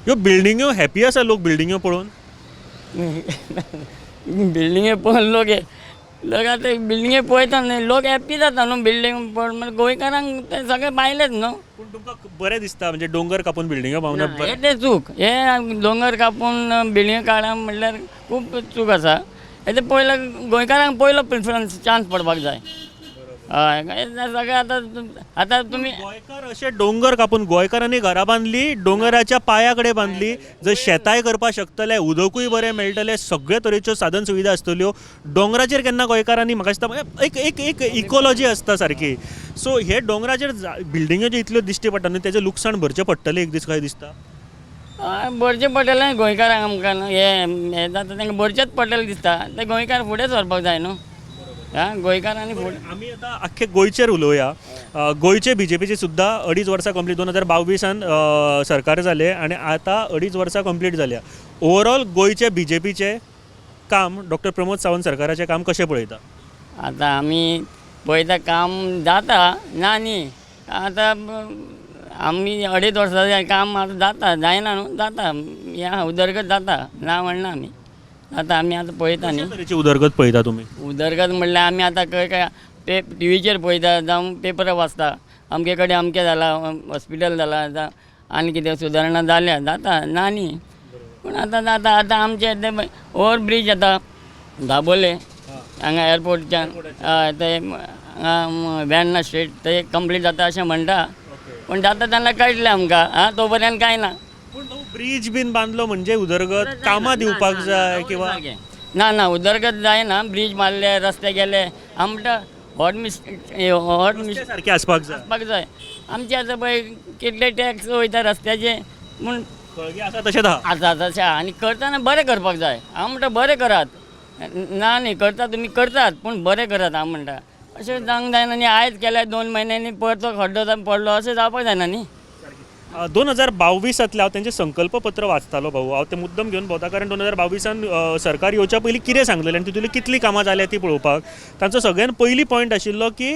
ह्यो बिल्डिंग्यो हॅपी आसा लोक बिल्डिंग्यो पळोवन? बिल्डिंगे पळोवन लोक लोक आतां बिल्डिंगे पळयता न्हय, लोक हॅप्पी जाता न्हू बिल्डींग पळोवन. मागीर गोंयकारांक ते सगळे भायलेच न्हू. पूण तुमकां बरें दिसता म्हणजे दोंगर कापून बिल्डिंग्यो बांदप हे बरें? तें चूक, हे दोंगर कापून बिल्डिंग्यो काडप म्हणल्यार खूब चूक आसा. हे ते पयलो गोंयकारांक पयलो प्रिफरन्स चान्स पडपाक जाय. हय, सगळें आतां आतां तुमी गोंयकार अशे दोंगर कापून गोंयकारांनी घरां बांदली, दोंगराच्या पांया कडेन बांदली, जंय शेतांय करपाक शकतले, उदकूय बरें मेळटलें, सगळे तरेच्यो साधन सुविधा आसतल्यो. दोंगराचेर केन्ना गोंयकारांनी म्हाका दिसता एक एक एक इकोलॉजी आसता सारकी. सो हे दोंगराचेर बिल्डिंग्यो ज्यो इतल्यो दिश्टी पडटा न्हू, तेजें लुकसाण भरचें पडटलें एक दीस काय दिसता. हय, भरचें पडटलें गोंयकारांक आमकां न्हू. हें जाता तांकां भरचेंच पडटलें दिसता. ते गोंयकार फुडें सरपाक जाय न्हू. आं, गोंयकारांनी फुडें. आमी आतां आख्खे गोंयचेर उलोवया. गोंयचे बीजेपीचे सुद्दां 2.5 वर्सां कंप्लीट, 2022 सरकार जालें आनी आतां 2.5 वर्सां कंप्लीट जाल्या. ओवरऑल गोंयचे बीजेपीचें काम, डॉक्टर प्रमोद सावंत सरकाराचें काम कशें पळयता? आतां आमी पळयता काम जाता ना न्ही. आतां आमी 2.5 वर्सां काम आतां जाता, जायना न्हू, जाता. हें उदरगत जाता ना म्हणना आमी, जाता. आमी आतां पळयता न्ही. कशे तरेची उदरगत पळयता तुमी? उदरगत म्हणल्यार आमी आतां खंय खंय टिवीचेर पळयता जावं पेपर वाचता, अमके कडेन अमकें जालां, हॉस्पिटल जालां, जावं आनी कितें सुदारणा जाल्या, जाता ना न्ही. पूण आतां जाता. आतां आमचे ते ओवर ब्रीज आतां दाबोले हांगा एअरपोर्टच्यान, हय, ते हांगा वेर्ना स्ट्रीट ते कंप्लीट जाता अशें म्हणटा, पूण जाता तेन्ना कळटलें आमकां. आं, तो पर्यंत कांय ना. पूण भाऊ ब्रीज बीन बांदलो म्हणजे उदरगत, कामां दिवपाक जाय किंवा ना ना उदरगत जायना. ब्रीज मारले, रस्ते गेले, हांव म्हणटा हॉट मिस हॉट मिस सारकें आसपाक जाय, आसपाक जाय. आमचे आतां पळय कितले टॅक्स वयता रस्त्याचे, म्हूण कळगे आसा तशेंच आहा. आसा तशें आहा. आनी करतना बरें करपाक जाय. हांव म्हणटा बरें करात, ना न्ही करता तुमी करतात, पूण बरें करात हांव म्हणटा. अशें जावंक जायना न्ही. आयज केल्यार 2 म्हयन्यांनी परतो खड्डो पडलो अशें जावपाक जायना न्ही. 2022 हांव तेंचें संकल्पपत्र वाचतालो भाऊ. हांव तें मुद्दम घेवन भोंवता, कारण 2022 सरकार येवच्या पयलीं कितें सांगलेलें आनी तितूंतली कितलीं कामां जाल्या ती पळोवपाक. तांचो सगळ्यान पयलीं पॉयंट आशिल्लो की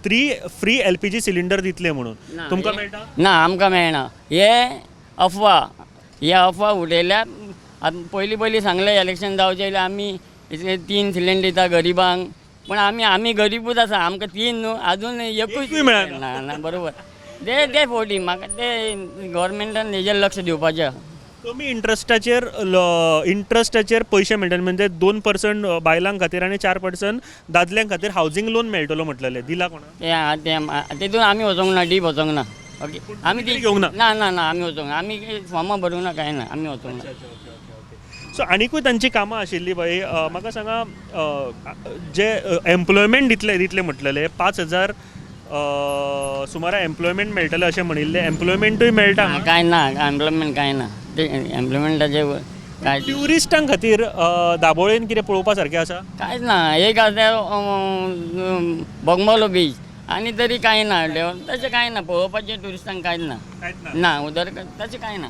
3 फ्री LPG cylinder दितले म्हणून. तुमकां मेळटा? ना, आमकां मेळना. हे अफवा, हे अफवा उडयल्या. आतां पयलीं पयलीं सांगलें इलेक्शन जावचें पयलीं आमी इतले 3 सिलिंडर दिता गरिबांक, पूण आमी आमी गरिबूच आसा. आमकां 3 न्हू, आजून एकूय मेळना. ना ना, बरोबर. ते ते फोटी म्हाका ते गव्हर्मेंटान हेजेर लक्ष दिवपाचें. कमी इंट्रस्टाचेर इंट्रस्टाचेर पयशे मेळटले, म्हणजे 2% बायलां खातीर आनी 4% दादल्यां खातीर हावजींग लोन मेळटलो म्हटलेलें, दिला कोणा? ते तेतून आमी वचोंक ना, डीप वचोंक ना. ओके, आमी तरी घेवंक ना? ना ना ना, आमी वचोंक ना, आमी फॉर्मां भरूंक ना, कांय ना, आमी वचोंक ना. सो आनिकूय तांची कामां आशिल्लीं बाई. म्हाका सांगा, जे एम्प्लॉयमेंट दितले दितले म्हटलेले 5000 सुमारा एम्प्लॉयमेंट मेळटलें अशें म्हणिल्लें, एम्प्लॉयमेंटूय मेळटा? कांय ना, एम्प्लॉयमेंट कांय ना. ते एम्प्लॉयमेंटाचे काय ट्युरिस्टां खातीर दाबोळेन कितें पळोवपा सारकें आसा? कांयच ना. एक आसा बोगमालो बीच, आनी तरी कांय ना, तशें कांय ना पळोवपाचें ट्युरिस्टांक, कांयच ना. ना उदरगत तशें कांय ना.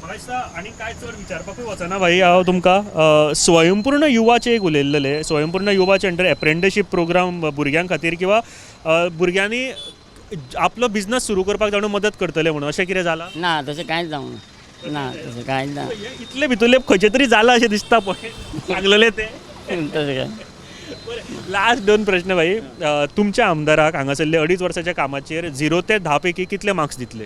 म्हाका दिसता आनी कांय चड विचारपाकूय वचना भाई हांव तुमकां. स्वयंपूर्ण युवाचें एक उलयल्लें, स्वयंपूर्ण युवाचे अंडर एप्रेंटिशीप प्रोग्राम भुरग्यां खातीर किंवा भुरग्यांनी आपलो बिजनस सुरू करपाक जाणू मदत करतले म्हणून, अशें कितें जालां? ना, तशें कांयच जावंक ना. ना, तशें कांयच ना. इतले भितरले खंयचे तरी जालां अशें दिसता पळय सांगलेलें तें. तशें काय. लास्ट 2 प्रश्न भाई. तुमच्या आमदाराक हांगासरले 2.5 वर्साच्या कामाचेर 0 ते 10 पैकी कितले मार्क्स दितले?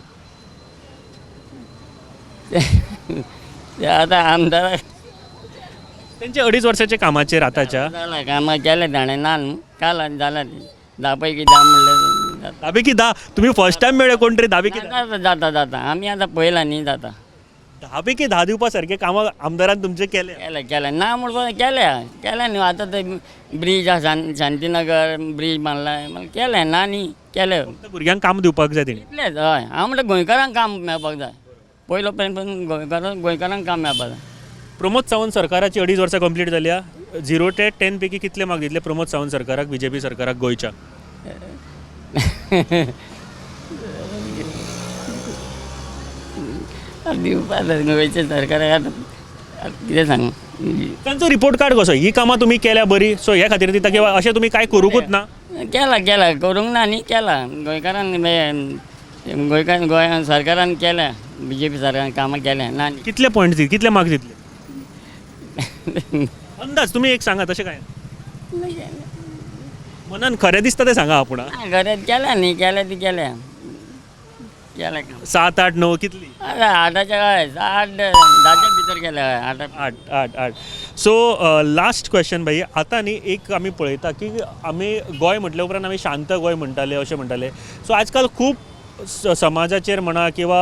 आतां आमदाराक तेंचे 2.5 वर्साच्या कामाचेर आतांच्या जालां कामां केलें ताणें, ना न्हू, काल जालां 10 पैकी 10 म्हणल्यार 10 पैकी 10. तुमी फर्स्ट टायम मेळ्ळे कोण तरी 10 पैकी 10? जाता जाता, आमी आतां पळयलां न्ही, जाता. 10 पैकी 10 दिवपा सारकें कामां आमदारान तुमचें केलें? केलें केलें, ना म्हणपाक केल्या केलें न्हू. आतां ते ब्रीज आसा, शांतीनगर ब्रीज बांदला, केलें ना न्ही, केलें. भुरग्यांक काम दिवपाक जाय तेणी. इतलेंच. हय, हांव म्हणटा गोंयकारांक काम मेळपाक जाय. पयलो प्रेफरन्स गोंयकारांक गोंयकारांक काम मेळपा जाय. प्रमोद सावंत सरकाराची 2.5 वर्सां कंप्लीट जाल्या. 0 ते 10 पैकी कितले मार्क दितले प्रमोद सावंत सरकाराक, बीजेपी सरकाराक गोंयच्या? दिवपा जाय गोंयच्या सरकाराक. आतां आतां कितें सांगू? तांचो रिपोर्ट कार्ड कसो? ही कामां तुमी केल्या बरी, सो ह्या खातीर दिता किंवा अशें तुमी कांय करुंकूच ना? केला केला, करूंक ना न्ही, केला गोंयकारान, गोंयकार गोंया सरकारान केल्या, बीजेपी सरकारान कामां केल्या ना न्ही. कितले पॉयंट दितले, कितले मार्क दितले अंदाज तुमी एक सांगा. तशें काय मनान खरें दिसता तें सांगा आपूण. ना, घरात केल्या न्ही, केल्या ती केल्या, केल्या काम. 7, 8, 9 कितली? आतां 8च्या हय, 8 10च्या भितर केल्या, हय 8. 8, 8, 8. सो लास्ट क्वेश्चन भाई. आतां न्ही एक आमी पळयता की आमी गोंय म्हटल्या उपरांत आमी शांत गोंय म्हणटाले, अशें म्हणटाले. सो आजकाल खूब समाजाचेर म्हणा किंवा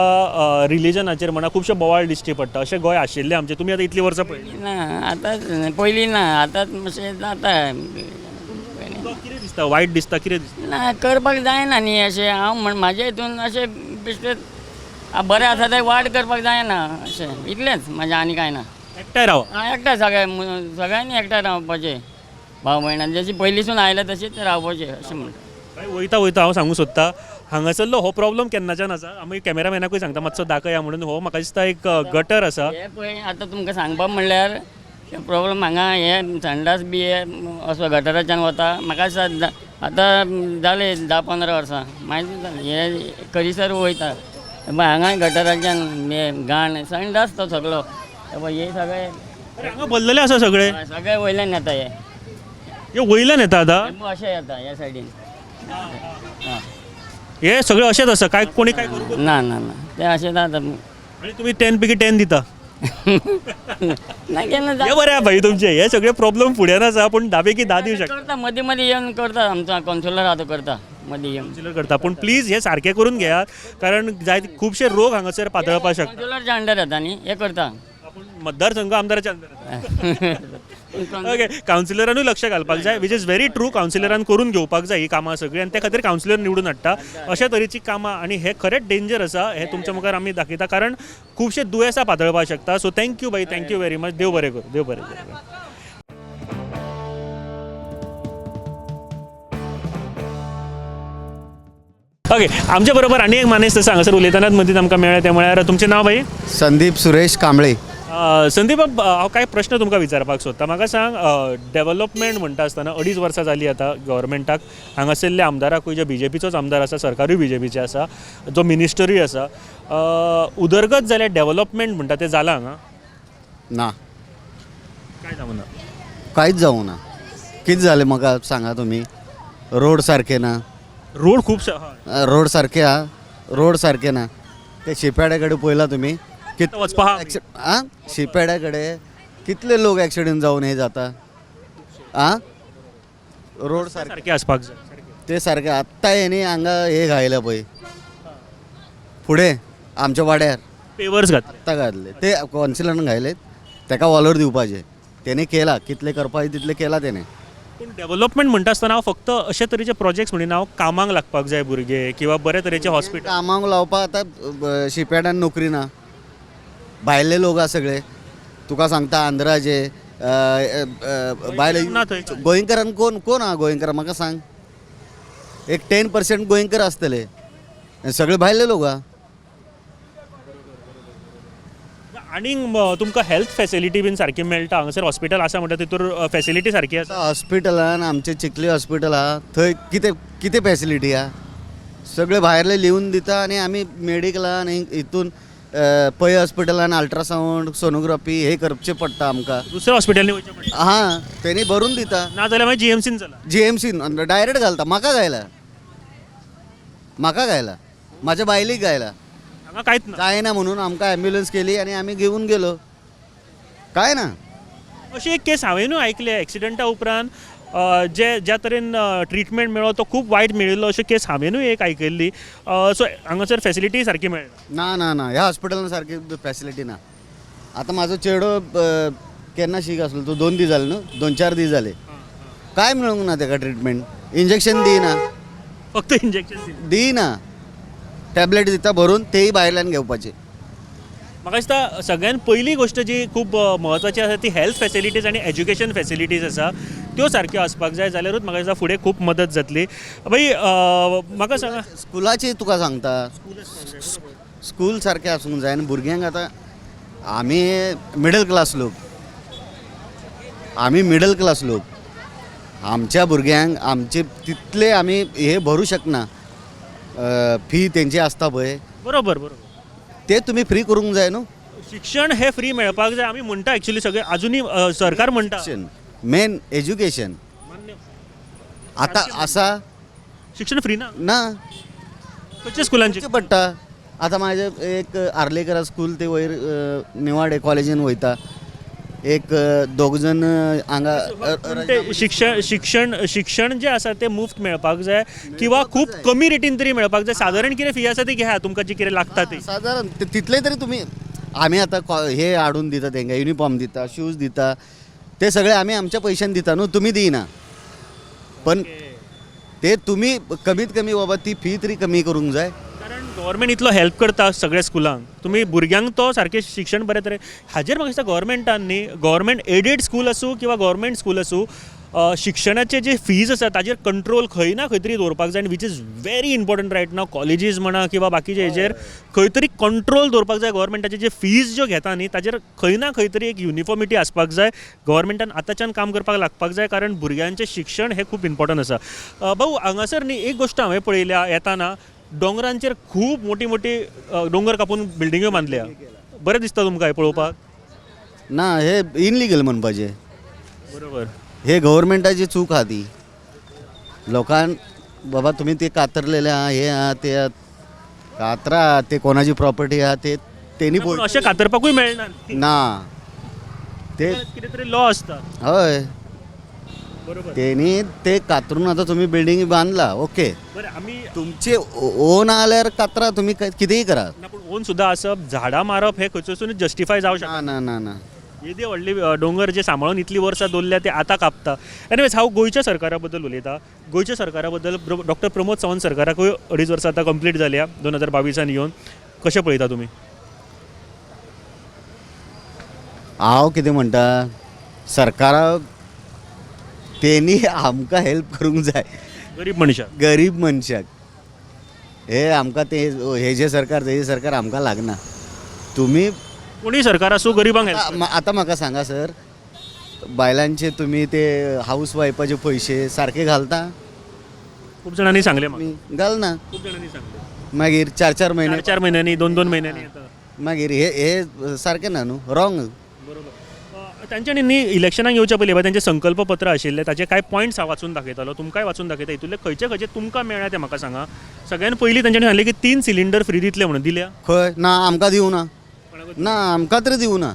रिलिजनाचेर म्हणा खुबशे बोवाळ दिश्टी पडटा. अशें गोंय आशिल्लें आमचें? तुमी आतां इतलीं वर्सां पळयलीं. ना, आतां पयलीं ना, आतां मातशें जाता. तुका कितें दिसता? वायट दिसता? कितें दिसता? ना, करपाक जायना न्ही अशें. हांव म्हण म्हाजे हितून अशें बेश्टें बरें आसा तें वाड करपाक जायना अशें, इतलेंच म्हाजें, आनी कांय ना. एकठांय रावा. आं, एकठांय सगळे सगळ्यांनी एकठांय रावपाचें, भाव भयणां जशी पयलींसून आयल्या तशीच रावपाचें अशें म्हणटा. भाई, वयता वयता हांव सांगूंक सोदता, हांगासरलो हो प्रॉब्लम केन्नाच्यान आसा. आमी कॅमेरामॅनाकूय सांगता मातसो दाखया म्हणून. हो म्हाका दिसता एक गटर आसा. हे पळय, आतां तुमकां सांगपा म्हणल्यार हे प्रॉब्लम हांगा, हे संडास बी हे असो गटराच्यान वता. म्हाका दिसता आतां जाले 10-15 वर्सां मागीर जालें हे करीसर वयता. पळय हांगाय गटराच्यान हे घाण संडास तो सगळो. हे पळय हे सगळे अरे, हांगा भरलेले आसा सगळे. सगळे वयल्यान येता हे. हे वयल्यान येता आतां? हे पळय अशें येता ह्या सायडीन. आं. हे सगळे अशेंच आसा काय? कोणी काय करूंक ना ना ना, ते अशें जाता. आनी तुमी 10 पैकी 10 दिता? ना, केन्ना. हे बरें आहा भाई तुमचे. हे सगळे प्रॉब्लम फुड्यान आसा, पूण 10 पैकी 10 दिवं शकता. करता, मदीं मदीं येवन करता. आमचो कावन्सिलर आहा तो करता मदीं येवन. कन्सिडर करता, पूण प्लीज हे सारकें करून घेयात, कारण जाय खुबशे रोग हांगासर पातळपाक शकता. कावन्सिलरच्या अंडर येता न्ही हे, करता. आपूण मतदारसंघ आमदाराच्या अंदर. ओके, कावन्सिलरानूय लक्ष घालपाक जाय, which is very true. कावन्सिलरान करून घेवपाक जाय ही कामां सगळीं आनी त्या खातीर कावन्सिलर निवडून हाडटा अशा तरेची कामां. आनी हे खरेंच डेंजर आसा, हे तुमच्या मुखार आमी दाखयता, कारण खुबशे दुयेंसां पातळपाक शकता. सो thank you भाई, thank you very much. देव बरें करूं, देव बरें करूं. ओके, आमच्या बरोबर आनी एक मानेस्त आसा हांगासर उलयतनाच मदींच आमकां मेळ्ळें, तें म्हळ्यार तुमचें नांव भाई? संदीप सुरेश कांबळे. संदीप बाब, हांव कांय प्रश्न तुमकां विचारपाक सोदता. म्हाका सांग, डेवलपमेंट म्हणटा आसतना 2.5 वर्सां जालीं आतां गव्हर्मेंटाक, हांगासरल्या आमदाराकूय जे बीजेपीचोच आमदार आसा, सरकारूय बीजेपीचें आसा, जो मिनिस्टरूय आसा, उदरगत जाल्यार डेवलपमेंट म्हणटा तें जालां हांगा? ना. काय जावं ना? कांयच जावंक ना. कितें जालें म्हाका सांगा तुमी? रोड सारके ना. रोड खूब हय. रोड सारके आहा, रोड सारके ना. ते शिपयार्डा कडेन पळयला तुमी? आतां वचपा आहा आमी. आं, शिपयार्डा कडेन कितले लोक एक्सिडंट जावन हे जाता. आं, रोड सारके सारके आसपाक जाय. ते सारके. आत्तां हेणी हांगा हे घायला पळय फुडें आमच्या वाड्यार. पेवर्स घातले. आत्तां घातले ते कॉन्सिलरान घायले, तेका वॉलर दिवपाचे तेणे केला. कितले करपाचे तितले केला तेणे. पूण डेवलपमेंट म्हणटा आसतना हांव फक्त अशे तरेचे प्रोजेक्ट्स म्हणिना, हांव कामाक लागपाक जाय भुरगे किंवा बरे तरेचे हॉस्पिटल. कामाक लावपाक आतां शिपयार्डान नोकरी ना. भायले लोक आसा सगळे, तुका सांगता, आंध्राचे भायले. ना थंय. गोंयकारान कोण कोण आहा गोंयकार म्हाका सांग? एक 10% गोंयकार आसतले आनी सगळे भायले लोक आहा. आनीक तुमकां हेल्थ फेसिलिटी बीन सारकी मेळटा हांगासर? हॉस्पिटल आसा म्हणटा, तितूर फेसिलिटी सारकी आसा? हॉस्पिटलान आमचे चिखली हॉस्पिटल आहा, थंय कितें कितें फेसिलिटी आहा? सगळे भायले लिवन दिता आनी आमी मेडिकलान हितून पै हॉस्पिटलान अल्ट्रासावंड, सोनोग्राफी हे करचें पडटा आमकां. दुसऱ्या हॉस्पिटलांनी वयचें पडटा. हां, तेणी भरून दिता. ना जाल्यार मागीर जीएमसीन चला. जीएमसीन डायरेक्ट घालता. म्हाका घायला, म्हाका घायला, म्हाज्या बायलेक घायला. हांगा कांयच ना. जायना म्हणून आमकां ॲम्ब्युलन्स केली आनी आमी घेवन गेलो. काय ना. अशी एक केस हांवेनूय आयकल्या, एक्सिडंटा उपरांत जे ज्या तरेन ट्रिटमेंट मेळ्ळो तो खूब वायट मेळिल्लो, अशी केस हांवेनूय एक आयकल्ली. सो हांगासर फेसिलिटी सारकी मेळना? ना ना ना, ह्या हॉस्पिटलान सारकी फॅसिलिटी ना. आतां म्हाजो चेडो केन्ना शीक आसलो तो, 2 दीस जाले न्हू, 2-4 दीस जाले, काय मेळूंक ना तेका ट्रिटमेंट. इंजेक्शन दिना. फक्त इंजेक्शन? दिना, टॅबलेट दिता भरून, तेय भायल्यान घेवपाचे. म्हाका दिसता सगळ्यान पयली गोश्ट जी खूब म्हत्वाची आसा ती हेल्थ फॅसिलिटीज आनी एज्युकेशन फॅसिलिटीज आसा, त्यो सारक्यो आसपाक जाय जाल्यारूच म्हाका दिसता फुडें खूब मदत जातली. भाई, म्हाका सांगा. स्कुलाची तुका सांगता, स्कूल सारकें आसूंक जाय आनी भुरग्यांक आतां आमी मिडल क्लास लोक, आमी मिडल क्लास लोक, आमच्या भुरग्यांक आमचे तितले आमी हे भरूं शकना, फी तेंची आसता पळय. बरोबर बरोबर ते तुमी फ्री करूंक जाय न्हू. शिक्षण हें फ्री मेळपाक जाय आमी म्हणटा. एक्चुली सगळे अजुनूय सरकार म्हणटा. मेन एज्युकेशन आतां आसा. शिक्षण फ्री ना. ना. खंयच्या स्कुलांचे? करचें पडटा. आतां म्हाजें एक आर्लेकरा स्कूल ते वयर निवाडे कॉलेजीन वयता, एक दोग जाण हांगा. पूण ते शिक्षण शिक्षण शिक्षण जें आसा तें मुफ्त मेळपाक जाय किंवा खूब कमी रेटीन तरी मेळपाक जाय. सादारण कितें फी आसा ती घेया, तुमकां जी कितें लागता ती. सादारण तितले तरी तुमी, आमी आतां हे हाडून दिता तेंकां, युनिफॉर्म दिता, शूज दिता, ते सगळे आमी आमच्या पयशान दिता न्हू, तुमी दिना. पण ते तुमी कमीत कमी बाबा ती फी तरी कमी करूंक जाय. कारण गव्हर्मेंट इतलो हेल्प करता सगळ्या स्कुलांक, तुमी भुरग्यांक तो सारकें शिक्षण बरें तरेन. हाजेर म्हाका दिसता गव्हर्मेंटान न्ही, गव्हर्मेंट एडेड स्कूल आसूं किंवा गव्हर्मेंट स्कूल आसूं, शिक्षणाचे जे फीज आसा ताजेर कंट्रोल खंय ना खंय तरी दवरपाक जाय आनी which is very important right now. Colleges म्हणा किंवा बाकीचे हेजेर खंय तरी कंट्रोल दवरपाक जाय. गव्हर्मेंटाचे जे फीज ज्यो घेता न्ही ताजेर खंय ना खंय तरी एक युनिफॉर्मिटी आसपाक जाय. गव्हर्मेंटान आतांच्यान काम करपाक लागपाक जाय, कारण भुरग्यांचें शिक्षण हें खूब इम्पॉर्टंट आसा. भाऊ, हांगासर न्ही एक गोश्ट हांवें पळयल्या, येताना दोंगरांचेर खूब मोटी मोटी दोंगर कापून बिल्डिंग्यो बांदल्या. बरें दिसता तुमकां हें पळोवपाक? ना, हे इनलिगल म्हणपाचें. हे गव्हर्मेंटाची चूक आहा ती. लोकांक बाबा तुमी ते कातरलेले आहा, हे आहा, ते आहा, कातरा ते कोणाची प्रॉपर्टी आहा ते तेणी. पूण अशें कातरपाकूय मेळना. ना ते कितें तरी लॉ आसता. हय. तेणी ते कातरून आतां तुमी बिल्डींग बांदला, ओके. बरें, आमी तुमचे ओन आल्यार कातरा तुमी, कितेंय करा. ना, पूण ओन सुद्दां आसप, झाडां मारप हें खंयसरसून जस्टिफाय जावं शकना. ना ना ना ना. येदे व्हडले दोंगर जे सांबाळून इतलीं वर्सां दवरल्या ते आतां कापता. एनिवेज, हांव गोंयच्या सरकारा बद्दल उलयतां. गोंयच्या सरकारा बद्दल, डॉक्टर प्रमोद सावंत सरकाराकूय 2.5 वर्सां आतां कंप्लीट जाल्या 2022 येवन. कशें पळयता तुमी? हांव कितें म्हणटा, सरकारा तेणी आमकां हेल्प करूंक जाय. गरीब मनशाक. गरीब मनशाक. हे आमकां ते हेजे सरकार तेजे सरकार आमकां लागना. तुमी कोणीय सरकार आसूं, गरिबांक हेल्प. आतां म्हाका सांगा सर, बायलांचे तुमी ते हाऊस वायफाचे पयशे सारके घालता? खूब जाणांनी सांगलें म्हाका. तुमी घालना. खूब जाणांनी सांगलें. मागीर चार चार म्हयने, चार चार म्हयन्यांनी, दोन दोन म्हयन्यांनी येता. मागीर हे हे सारकें ना न्हू, रॉंग. बरोबर. तांच्यांनी न्ही इलेक्शनाक येवच्या पयलीं तांचे संकल्प पत्र आशिल्लें, ताचे कांय पॉयंट्स हांव वाचून दाखयतालो, तुमकांय वाचून दाखयता. हितूंतले खंयचे खंयचे तुमकां मेळ्ळा ते म्हाका सांगा. सगळ्यान पयलीं तांच्यांनी सांगलें की 3 सिलिंडर फ्री दितले म्हणून. दिल्या? खंय ना, आमकां दिवना. ना, आमकां तरी दिवना.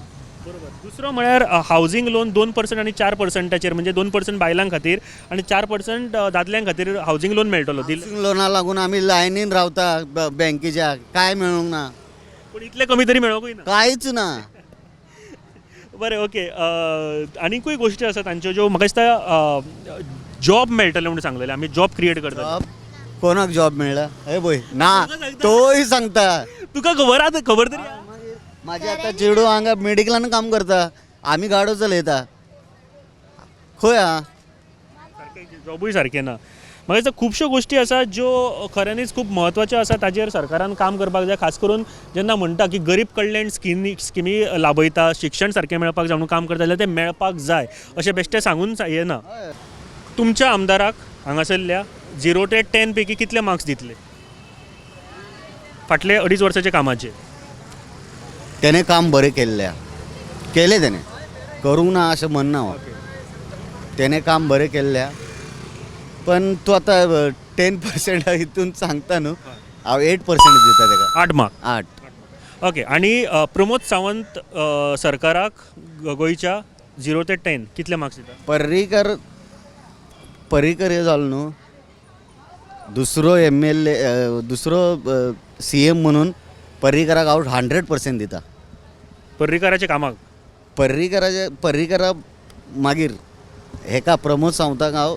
बरोबर. दुसरो म्हळ्यार हावजींग लोन 2% आनी 4%चेर, म्हणजे 2% बायलां खातीर आनी 4% दादल्यां खातीर हावजींग लोन मेळटलो. दिलें? हावजींग लोना लागून आमी लायनीन रावता बँकेच्या, काय मेळूंक ना. पूण इतलें कमी तरी मेळोंकूय ना. कांयच ना. बरें, ओके. आनीकूय गोश्टी आसा तांच्यो ज्यो म्हाका दिसता जॉब मेळटले म्हणून सांगलेले, आमी जॉब क्रिएट करतले. जॉब कोणाक जॉब मेळ्ळा? हे पळय ना, तोय सांगता. तुका खबर आसा? खबर तरी आसा? म्हाजे आतां चेडूं हांगा मेडिकलान काम करता, आमी गाडो चलयता, खंय आहा? सारकें जॉबूय सारकें ना. म्हाका दिसता खुबश्यो गोश्टी आसा ज्यो खऱ्यांनीच खूब म्हत्वाच्यो आसा, ताजेर सरकारान काम करपाक जाय. खास करून जेन्ना म्हणटा की गरीब कल्याण स्किमी लाबयता, शिक्षण सारकें मेळपाक जाय म्हणून काम करता जाल्यार तें मेळपाक जाय अशें बेश्टें सांगून येना. तुमच्या आमदाराक हांगासरल्या 0 ते 10 पैकी कितले मार्क्स दितले फाटले 2.5 वर्साच्या कामाचेर? तेणें काम बरें केल्लें आहा, केलें तेणें, करूंक ना अशें म्हणना हांव. तेणें काम बरें केल्लें आहा, पण तूं आतां 10% हितून सांगता न्हू, हांव 8% दिता तेका. 8 मार्क? 8. ओके. आनी प्रमोद सावंत सरकाराक गोंयच्या 0 ते 10 कितले मार्क्स दिता? पर्रीकर हे जालो न्हू दुसरो MLA, दुसरो CM म्हणून पर्रीकराक हांव 100% दिता. पर्रीकराच्या कामाक? पर्रीकरा मागीर हेका प्रमोद सावंताक हांव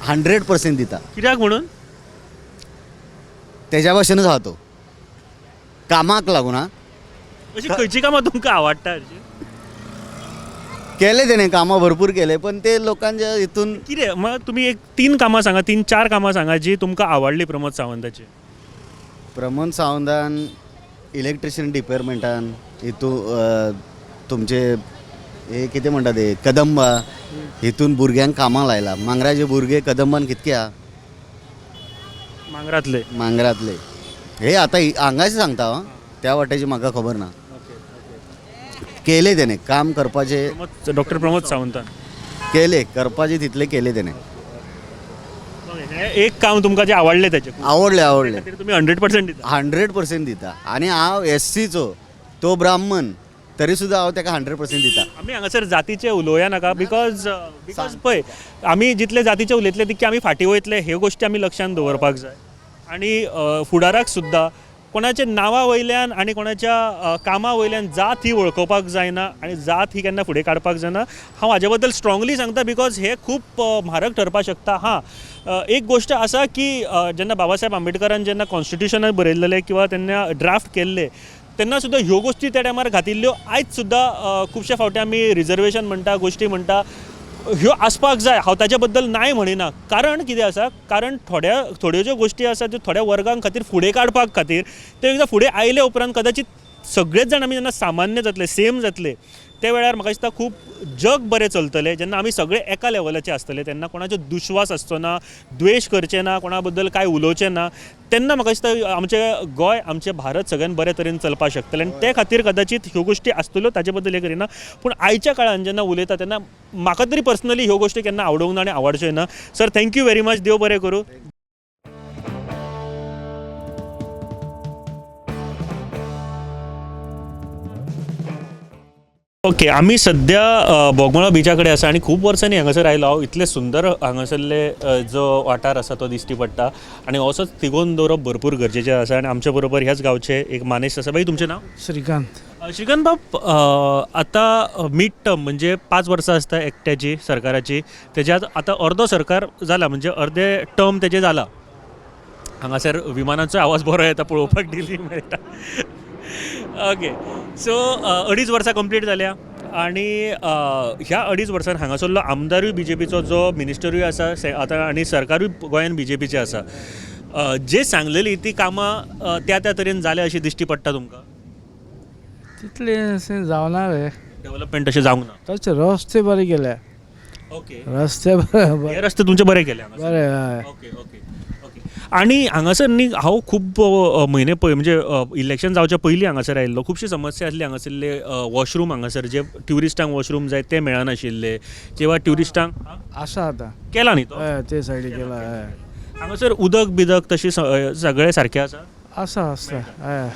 100% दिता. कित्याक म्हणून? तेज्या भाशेनूच आहा तो, कामाक लागून. हा, अशी खंयची कामां तुमकां आवडटा हरशीं? केले तेणे कामां भरपूर केले, पण ते लोकांच्या हितून कितें मग तुमी एक तीन कामां सांगा, तीन चार कामां सांगा जी तुमकां आवडली प्रमोद सावंताची. प्रमोद सावंतान इलेक्ट्रिशियन डिपार्टमेंटान हितू तुमचे हे कितें म्हणटा ते कदंबा हितून भुरग्यांक कामां लायला. मांगराचे भुरगे कदंबान कितके आहा मांगरातले. मांगरातले हे आतां हांगाचे सांगता हांव, त्या वाटेची म्हाका खबर ना. केले तेणे काम करपाचे, डॉक्टर प्रमोद सावंतान केले करपाचे तितले केले तेणे. हे एक काम तुमकां जें आवडलें तेजें आवडले आवडले खातीर तुमी 100% दिता. 100% दिता. आनी हांव एससीचो, तो ब्राह्मण, तरी सुद्दां हांव ताका 100% दिता. आमी हांगासर जातीचे उलोवया नाका, because because पळय आमी जितले जातीचे उलयतले तितके आमी फाटीं वयतले, ह्यो गोश्टी आमी लक्षांत दवरपाक जाय. आनी फुडाराक सुद्दां कोणाच्या नांवा वयल्यान आनी कोणाच्या कामा वयल्यान जात ही वळखोवपाक जायना आनी जात ही केन्ना फुडें काडपाक जायना. हांव हाजे बद्दल स्ट्रांगली सांगता because हे खूब म्हारग ठरपाक शकता. हां, एक गोश्ट आसा की जेन्ना बाबासाहेब आंबेडकरान जेन्ना कॉन्स्टिट्युशनाक बरयल्लें किंवा तेन्ना ड्राफ्ट केल्लें तेन्ना सुद्दां ह्यो गोश्टी त्या टायमार घातिल्ल्यो. आयज सुद्दां खुबशे फावटी आमी रिजर्वेशन म्हणटा, गोश्टी म्हणटा, ह्यो आसपाक जाय. हांव ताच्या बद्दल नाय म्हणिना, कारण कितें आसा, कारण थोड्यो ज्यो गोश्टी आसा त्यो थोड्या वर्गां खातीर फुडें काडपाक खातीर त्यो एकदां फुडें आयले उपरांत कदाचित सगळेच जाण आमी जेन्ना सामान्य जातले, सेम जातले, ते वेळार म्हाका दिसता खूब जग बरें चलतलें. जेन्ना आमी सगळे एका लेवलाचे आसतले तेन्ना कोणाचो दुस्वास आसचो ना, द्वेश करचे ना, कोणा बद्दल कांय उलोवचें ना, तेन्ना म्हाका दिसता आमचें गोंय, आमचें भारत सगळ्यान बरे तरेन चलपाक शकतलें. आनी ते खातीर कदाचित ह्यो गोश्टी आसतल्यो, ताचे बद्दल हें करिना. पूण आयच्या काळान जेन्ना उलयता तेन्ना म्हाका तरी पर्सनली ह्यो गोश्टी केन्ना आवडूंक ना आनी आवडच्यो ना. Sir, thank you very much, देव बरें करूं. ओके, आमी सद्या बोगमाळो बिचा कडेन आसा आनी खूब वर्सांनी हांगासर आयलो हांव. इतले सुंदर हांगासरले जो वाठार आसा तो दिश्टी पडटा आनी असोच तिगोवन दवरप भरपूर गरजेचें आसा. आनी आमच्या बरोबर ह्याच गांवचे एक मानेस्त आसा. बाई, तुमचें नांव? श्रीकांत. श्रीकांत बाब, आतां मिड टर्म म्हणजे 5 वर्सां आसता एकट्याची सरकाराची, तेज्यात आतां अर्दो सरकार जाला, म्हणजे अर्दे टर्म तेजें जाला. हांगासर विमानाचो आवाज बरो येता पळोवपाक डेली मेळटा. ओके, सो 2.5 वर्सां कंप्लीट जाल्या आनी ह्या 2.5 वर्सान हांगासरलो आमदारूय बीजेपीचो, जो मिनिस्टरूय आसा आतां आनी सरकारूय गोंयान बीजेपीचें आसा, जे सांगलेली ती कामां त्या त्या तरेन जाल्या अशी दिश्टी पडटा तुमकां? तितलें अशें जावना रे, डेवलपमेंट अशें जावंक ना. तशें रस्ते बरे केले. ओके, रस्ते हे रस्ते तुमचे बरे केले. बरे, हय. Okay okay okay. आनी हांगासर न्ही हांव खूब म्हयने पय म्हणजे इलेक्शन जावच्या पयलीं हांगासर आयिल्लो, खुबशी समस्या आसली हांगासरले. वॉशरूम हांगासर जे ट्युरिस्टांक वॉशरूम जाय ते मेळनाशिल्ले, किंवा ट्युरिस्टांक आसा आतां केला न्ही तो, हय, ते सायडीक केला. हय, हांगासर उदक बिदक तशी सगळें सारकें आसा? आसा आसा, हय.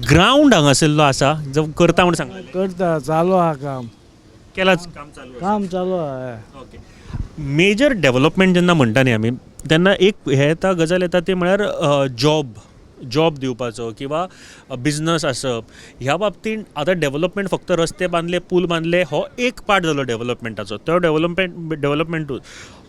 ग्रावंड हांगासरलो आसा जो करता म्हूण सांगलें? करता, चालू आहा काम. केलाच काम चालू? काम चालू आहा. ओके. मेजर डेवलपमेंट जेन्ना म्हणटा न्ही आमी तेन्ना एक हें येता, गजाल येता ती म्हळ्यार जॉब दिवपाचो किंवा बिजनस आसप. ह्या बाबतींत आतां डेवलपमेंट फक्त रस्ते बांदले, पूल बांदले हो एक पार्ट जालो डेवलपमेंटाचो, तो डेवलपमेंटूच.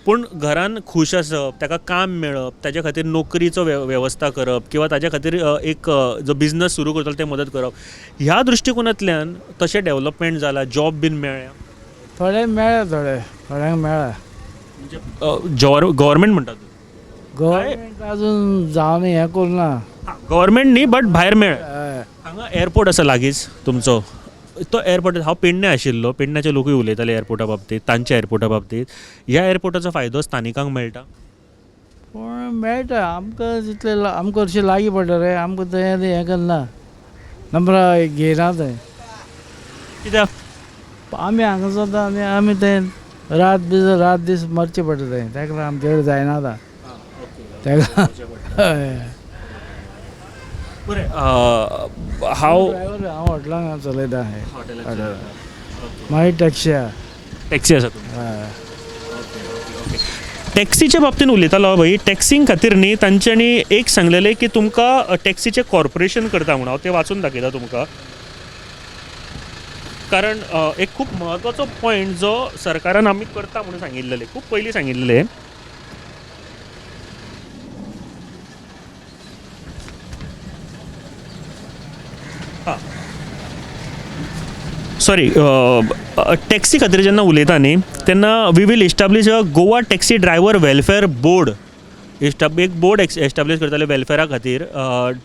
पूण घरान खूश आसप, ताका काम मेळप, ताच्या खातीर नोकरीचो वेवस्था करप किंवा ताच्या खातीर एक जो बिजनस सुरू करतलो ते मदत करप, ह्या दृश्टिकोनांतल्यान तशें डेवलपमेंट जाला, जॉब बीन मेळ्ळ्या? थोडे मेळ्ळा, थोड्यांक मेळ्ळा. म्हणजे गव्हर्मेंट म्हणटा तूं? गव्हर्मेंट अजून जावन हें करूं ना. गव्हर्मेंट न्ही, बट भायर मेळ्ळें. हय. हांगा एअरपोर्ट आसा लागींच तुमचो, तो एअरपोर्ट हांव पेडणे आशिल्लो, पेडण्याचे लोकूय उलयताले एअरपोर्टा बाबतींत, तांच्या एअरपोर्टा बाबतींत. ह्या एअरपोर्टाचो फायदो स्थानिकांक मेळटा? पूण मेळटा आमकां, तितले आमकां हरशीं लागीं पडटा रे, आमकां तें हें करना, नंबरां घेयना तें. कित्याक? आमी हांगा जाता आनी आमी तें रात दीस रात दीस मरचें पडटा तें, ताका लागून आमचे कडेन जायना आतां ताका. हय. बरें, हांव ड्रायवर, हांव हॉटेलान चलयता. मागीर टॅक्सी आहा. टॅक्सी आसा तुमची? हय. टॅक्सीच्या बाबतींत उलयतालो भाई, टॅक्सीं खातीर न्ही तांच्यांनी एक सांगलेलें की तुमकां टॅक्सीचें कॉर्पोरेशन करता म्हूण. हांव तें वाचून दाखयता तुमकां, कारण एक खूब म्हत्वाचो पॉयंट जो सरकारान आमी करता म्हणून सांगिल्लें, खूब पयलीं सांगिल्लें. हां, सॉरी, टॅक्सी खातीर जेन्ना उलयता न्ही तेन्ना we will establish a Goa taxi driver welfare board. एक बोर्ड एस्टाब्लीश करतले वेलफेरा खातीर,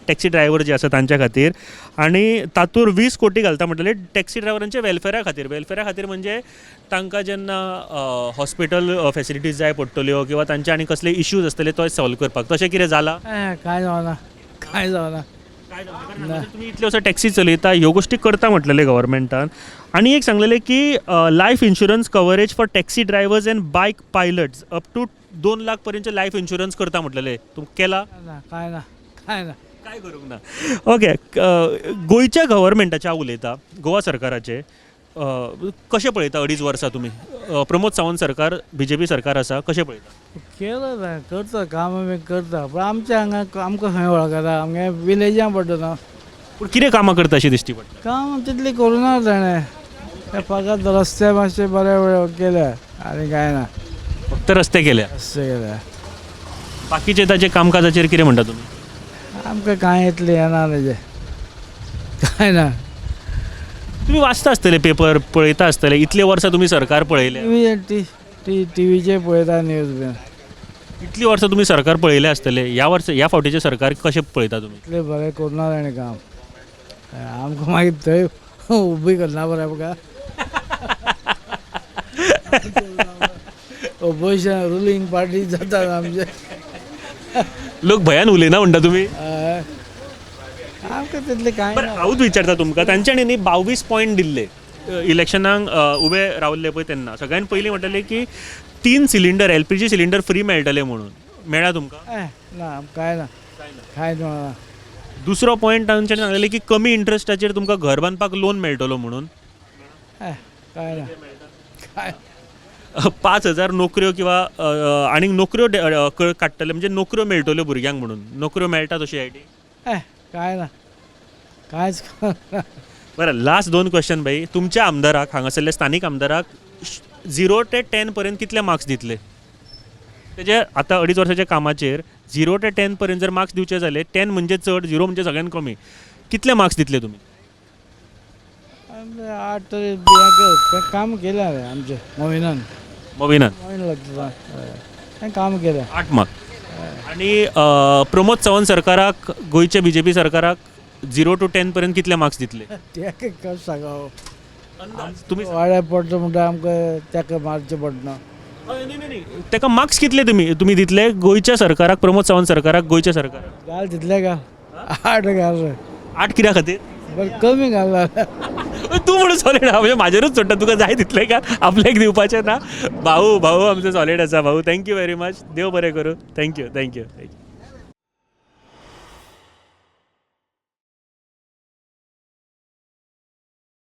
टॅक्सी ड्रायवर जे आसा तांच्या खातीर, आनी तातूंत 20 कोटी घालता म्हणटले टॅक्सी ड्रायवरांच्या वेलफेरा खातीर. वेलफेरा खातीर म्हणजे तांकां जेन्ना हॉस्पिटल फेसिलिटीज जाय पडटल्यो किंवा तांचे आनी कसले इश्यूज आसतले तो सॉल्व करपाक. तशें कितें जालां? कांय जावना, कांय जावना. काय जावना? कारण हांगासर तुमी इतले वर्सां टॅक्सी चलयता, ह्यो गोश्टी करता म्हटलेले गव्हर्मेंटान. आनी एक सांगलेलें की life insurance coverage for taxi drivers and bike pilots up to 2 lakh पर्यंत लायफ इन्शुरन्स करता म्हटलेले. तुम केला? ना, कांय ना, कांय ना. काय करूंक ना? ओके, गोंयच्या गव्हर्मेंटाच्या हांव उलयता, गोवा सरकाराचे कशें पळयता? अडीच वर्सां तुमी प्रमोद सावंत सरकार, बीजेपी सरकार आसा, कशें पळयता? केलं जाय, करता, कामां बी करता, पूण आमच्या हांगा आमकां खंय वळखता? आमगे विलेजां पडटा न्हू. पूण कितें कामां करता अशी दिश्टी पडटा? काम तितली करूं ना ताणें. ते फकत रस्ते मातशे बरे केले आनी कांय ना. फक्त रस्ते केल्या? रस्ते केले. बाकीचे ताचे कामकाजाचेर कितें म्हणटा तुमी? आमकां कांय इतलें येना तेजें, कांय ना. तुमी वाचता आसतले, पेपर पळयता आसतले. इतले वर्सां तुमी सरकार पळयलें. टी टी टी टीवीचेर पळयता न्यूज बीन. इतली वर्सां तुमी सरकार पळयलें आसतलें. ह्या वर्सा, ह्या फावटीचें सरकार कशें पळयता तुमी? इतलें बरें करूं ताणें काम. आमकां मागीर थंय उबी करना बरें आमकां. ओपोजिशन रुलींग पार्टी जाता आमचे. लोक भंयान उलयना म्हणटा तुमी? हय. आमकां तितलें कांय बरें. ना. हांवूच विचारता तुमकां, तांच्यांनी न्ही 22 पॉयंट दिल्ले इलेक्शनाक उबे रावल्ले पळय तेन्ना. सगळ्यान पयलीं म्हणटाले की तीन cylinder, LPG cylinder free मेळटले म्हणून. मेळ्ळा तुमकां? ए, ना, कांय ना, कांय ना. दुसरो पॉयंट तांच्यांनी सांगलेले की कमी इंट्रस्टाचेर तुमकां घर बांदपाक लोन मेळटलो म्हणून. ए, कांय ना, कांय. 5,000 नोकऱ्यो किंवा आनीक नोकऱ्यो काडटले, म्हणजे नोकऱ्यो मेळटल्यो भुरग्यांक म्हणून. नोकऱ्यो मेळटा तशी आयडी? ए, कांय ना, कांयच ना. बरं, लास्ट दोन क्वेश्चन भाई. तुमच्या आमदाराक, हांगासरल्या स्थानीक आमदाराक 0 ते 10 पर्यंत कितले मार्क्स दितले? तेजे आतां अडीच वर्साच्या कामाचेर 0 ते 10 पर्यंत जर मार्क्स दिवचे जाले, 10 म्हणजे चड, 0 म्हणजे सगळ्यात कमी, कितले मार्क्स दितले तुमी? आमचे 8 तरी हें काम केलें रे आमचें मोविनान. मोविनान? मोविन लागता, हय, काम केलें. 8 मार्क. आनी प्रमोद सावंत सरकाराक, गोंयच्या बीजेपी सरकाराक 0 टू 10 पर्यंत कितले मार्क्स दितले? ते कशें सांगो? तुमी. वाड्यार पडटा म्हणटा आमकां ताका मारचें पडना. हय, न्ही, न्ही, न्ही. ताका मार्क्स कितले तुमी दितले गोंयच्या सरकाराक, प्रमोद सावंत सरकाराक, गोंयच्या सरकाराक? घाल तितले घाल, 8 घाल रे. 8 कित्या खातीर? बरें, कमी घाल जाल्यार. तूं म्हणून सॉलीड आहा, म्हणजे म्हाजेरूच सोडटा. तुका जाय तितले का, आपल्याक दिवपाचें ना. भाऊ, भाऊ आमचो सॉलीड आसा. भाऊ, thank you very much. देव बरें करूं. Thank you, thank you, thank you.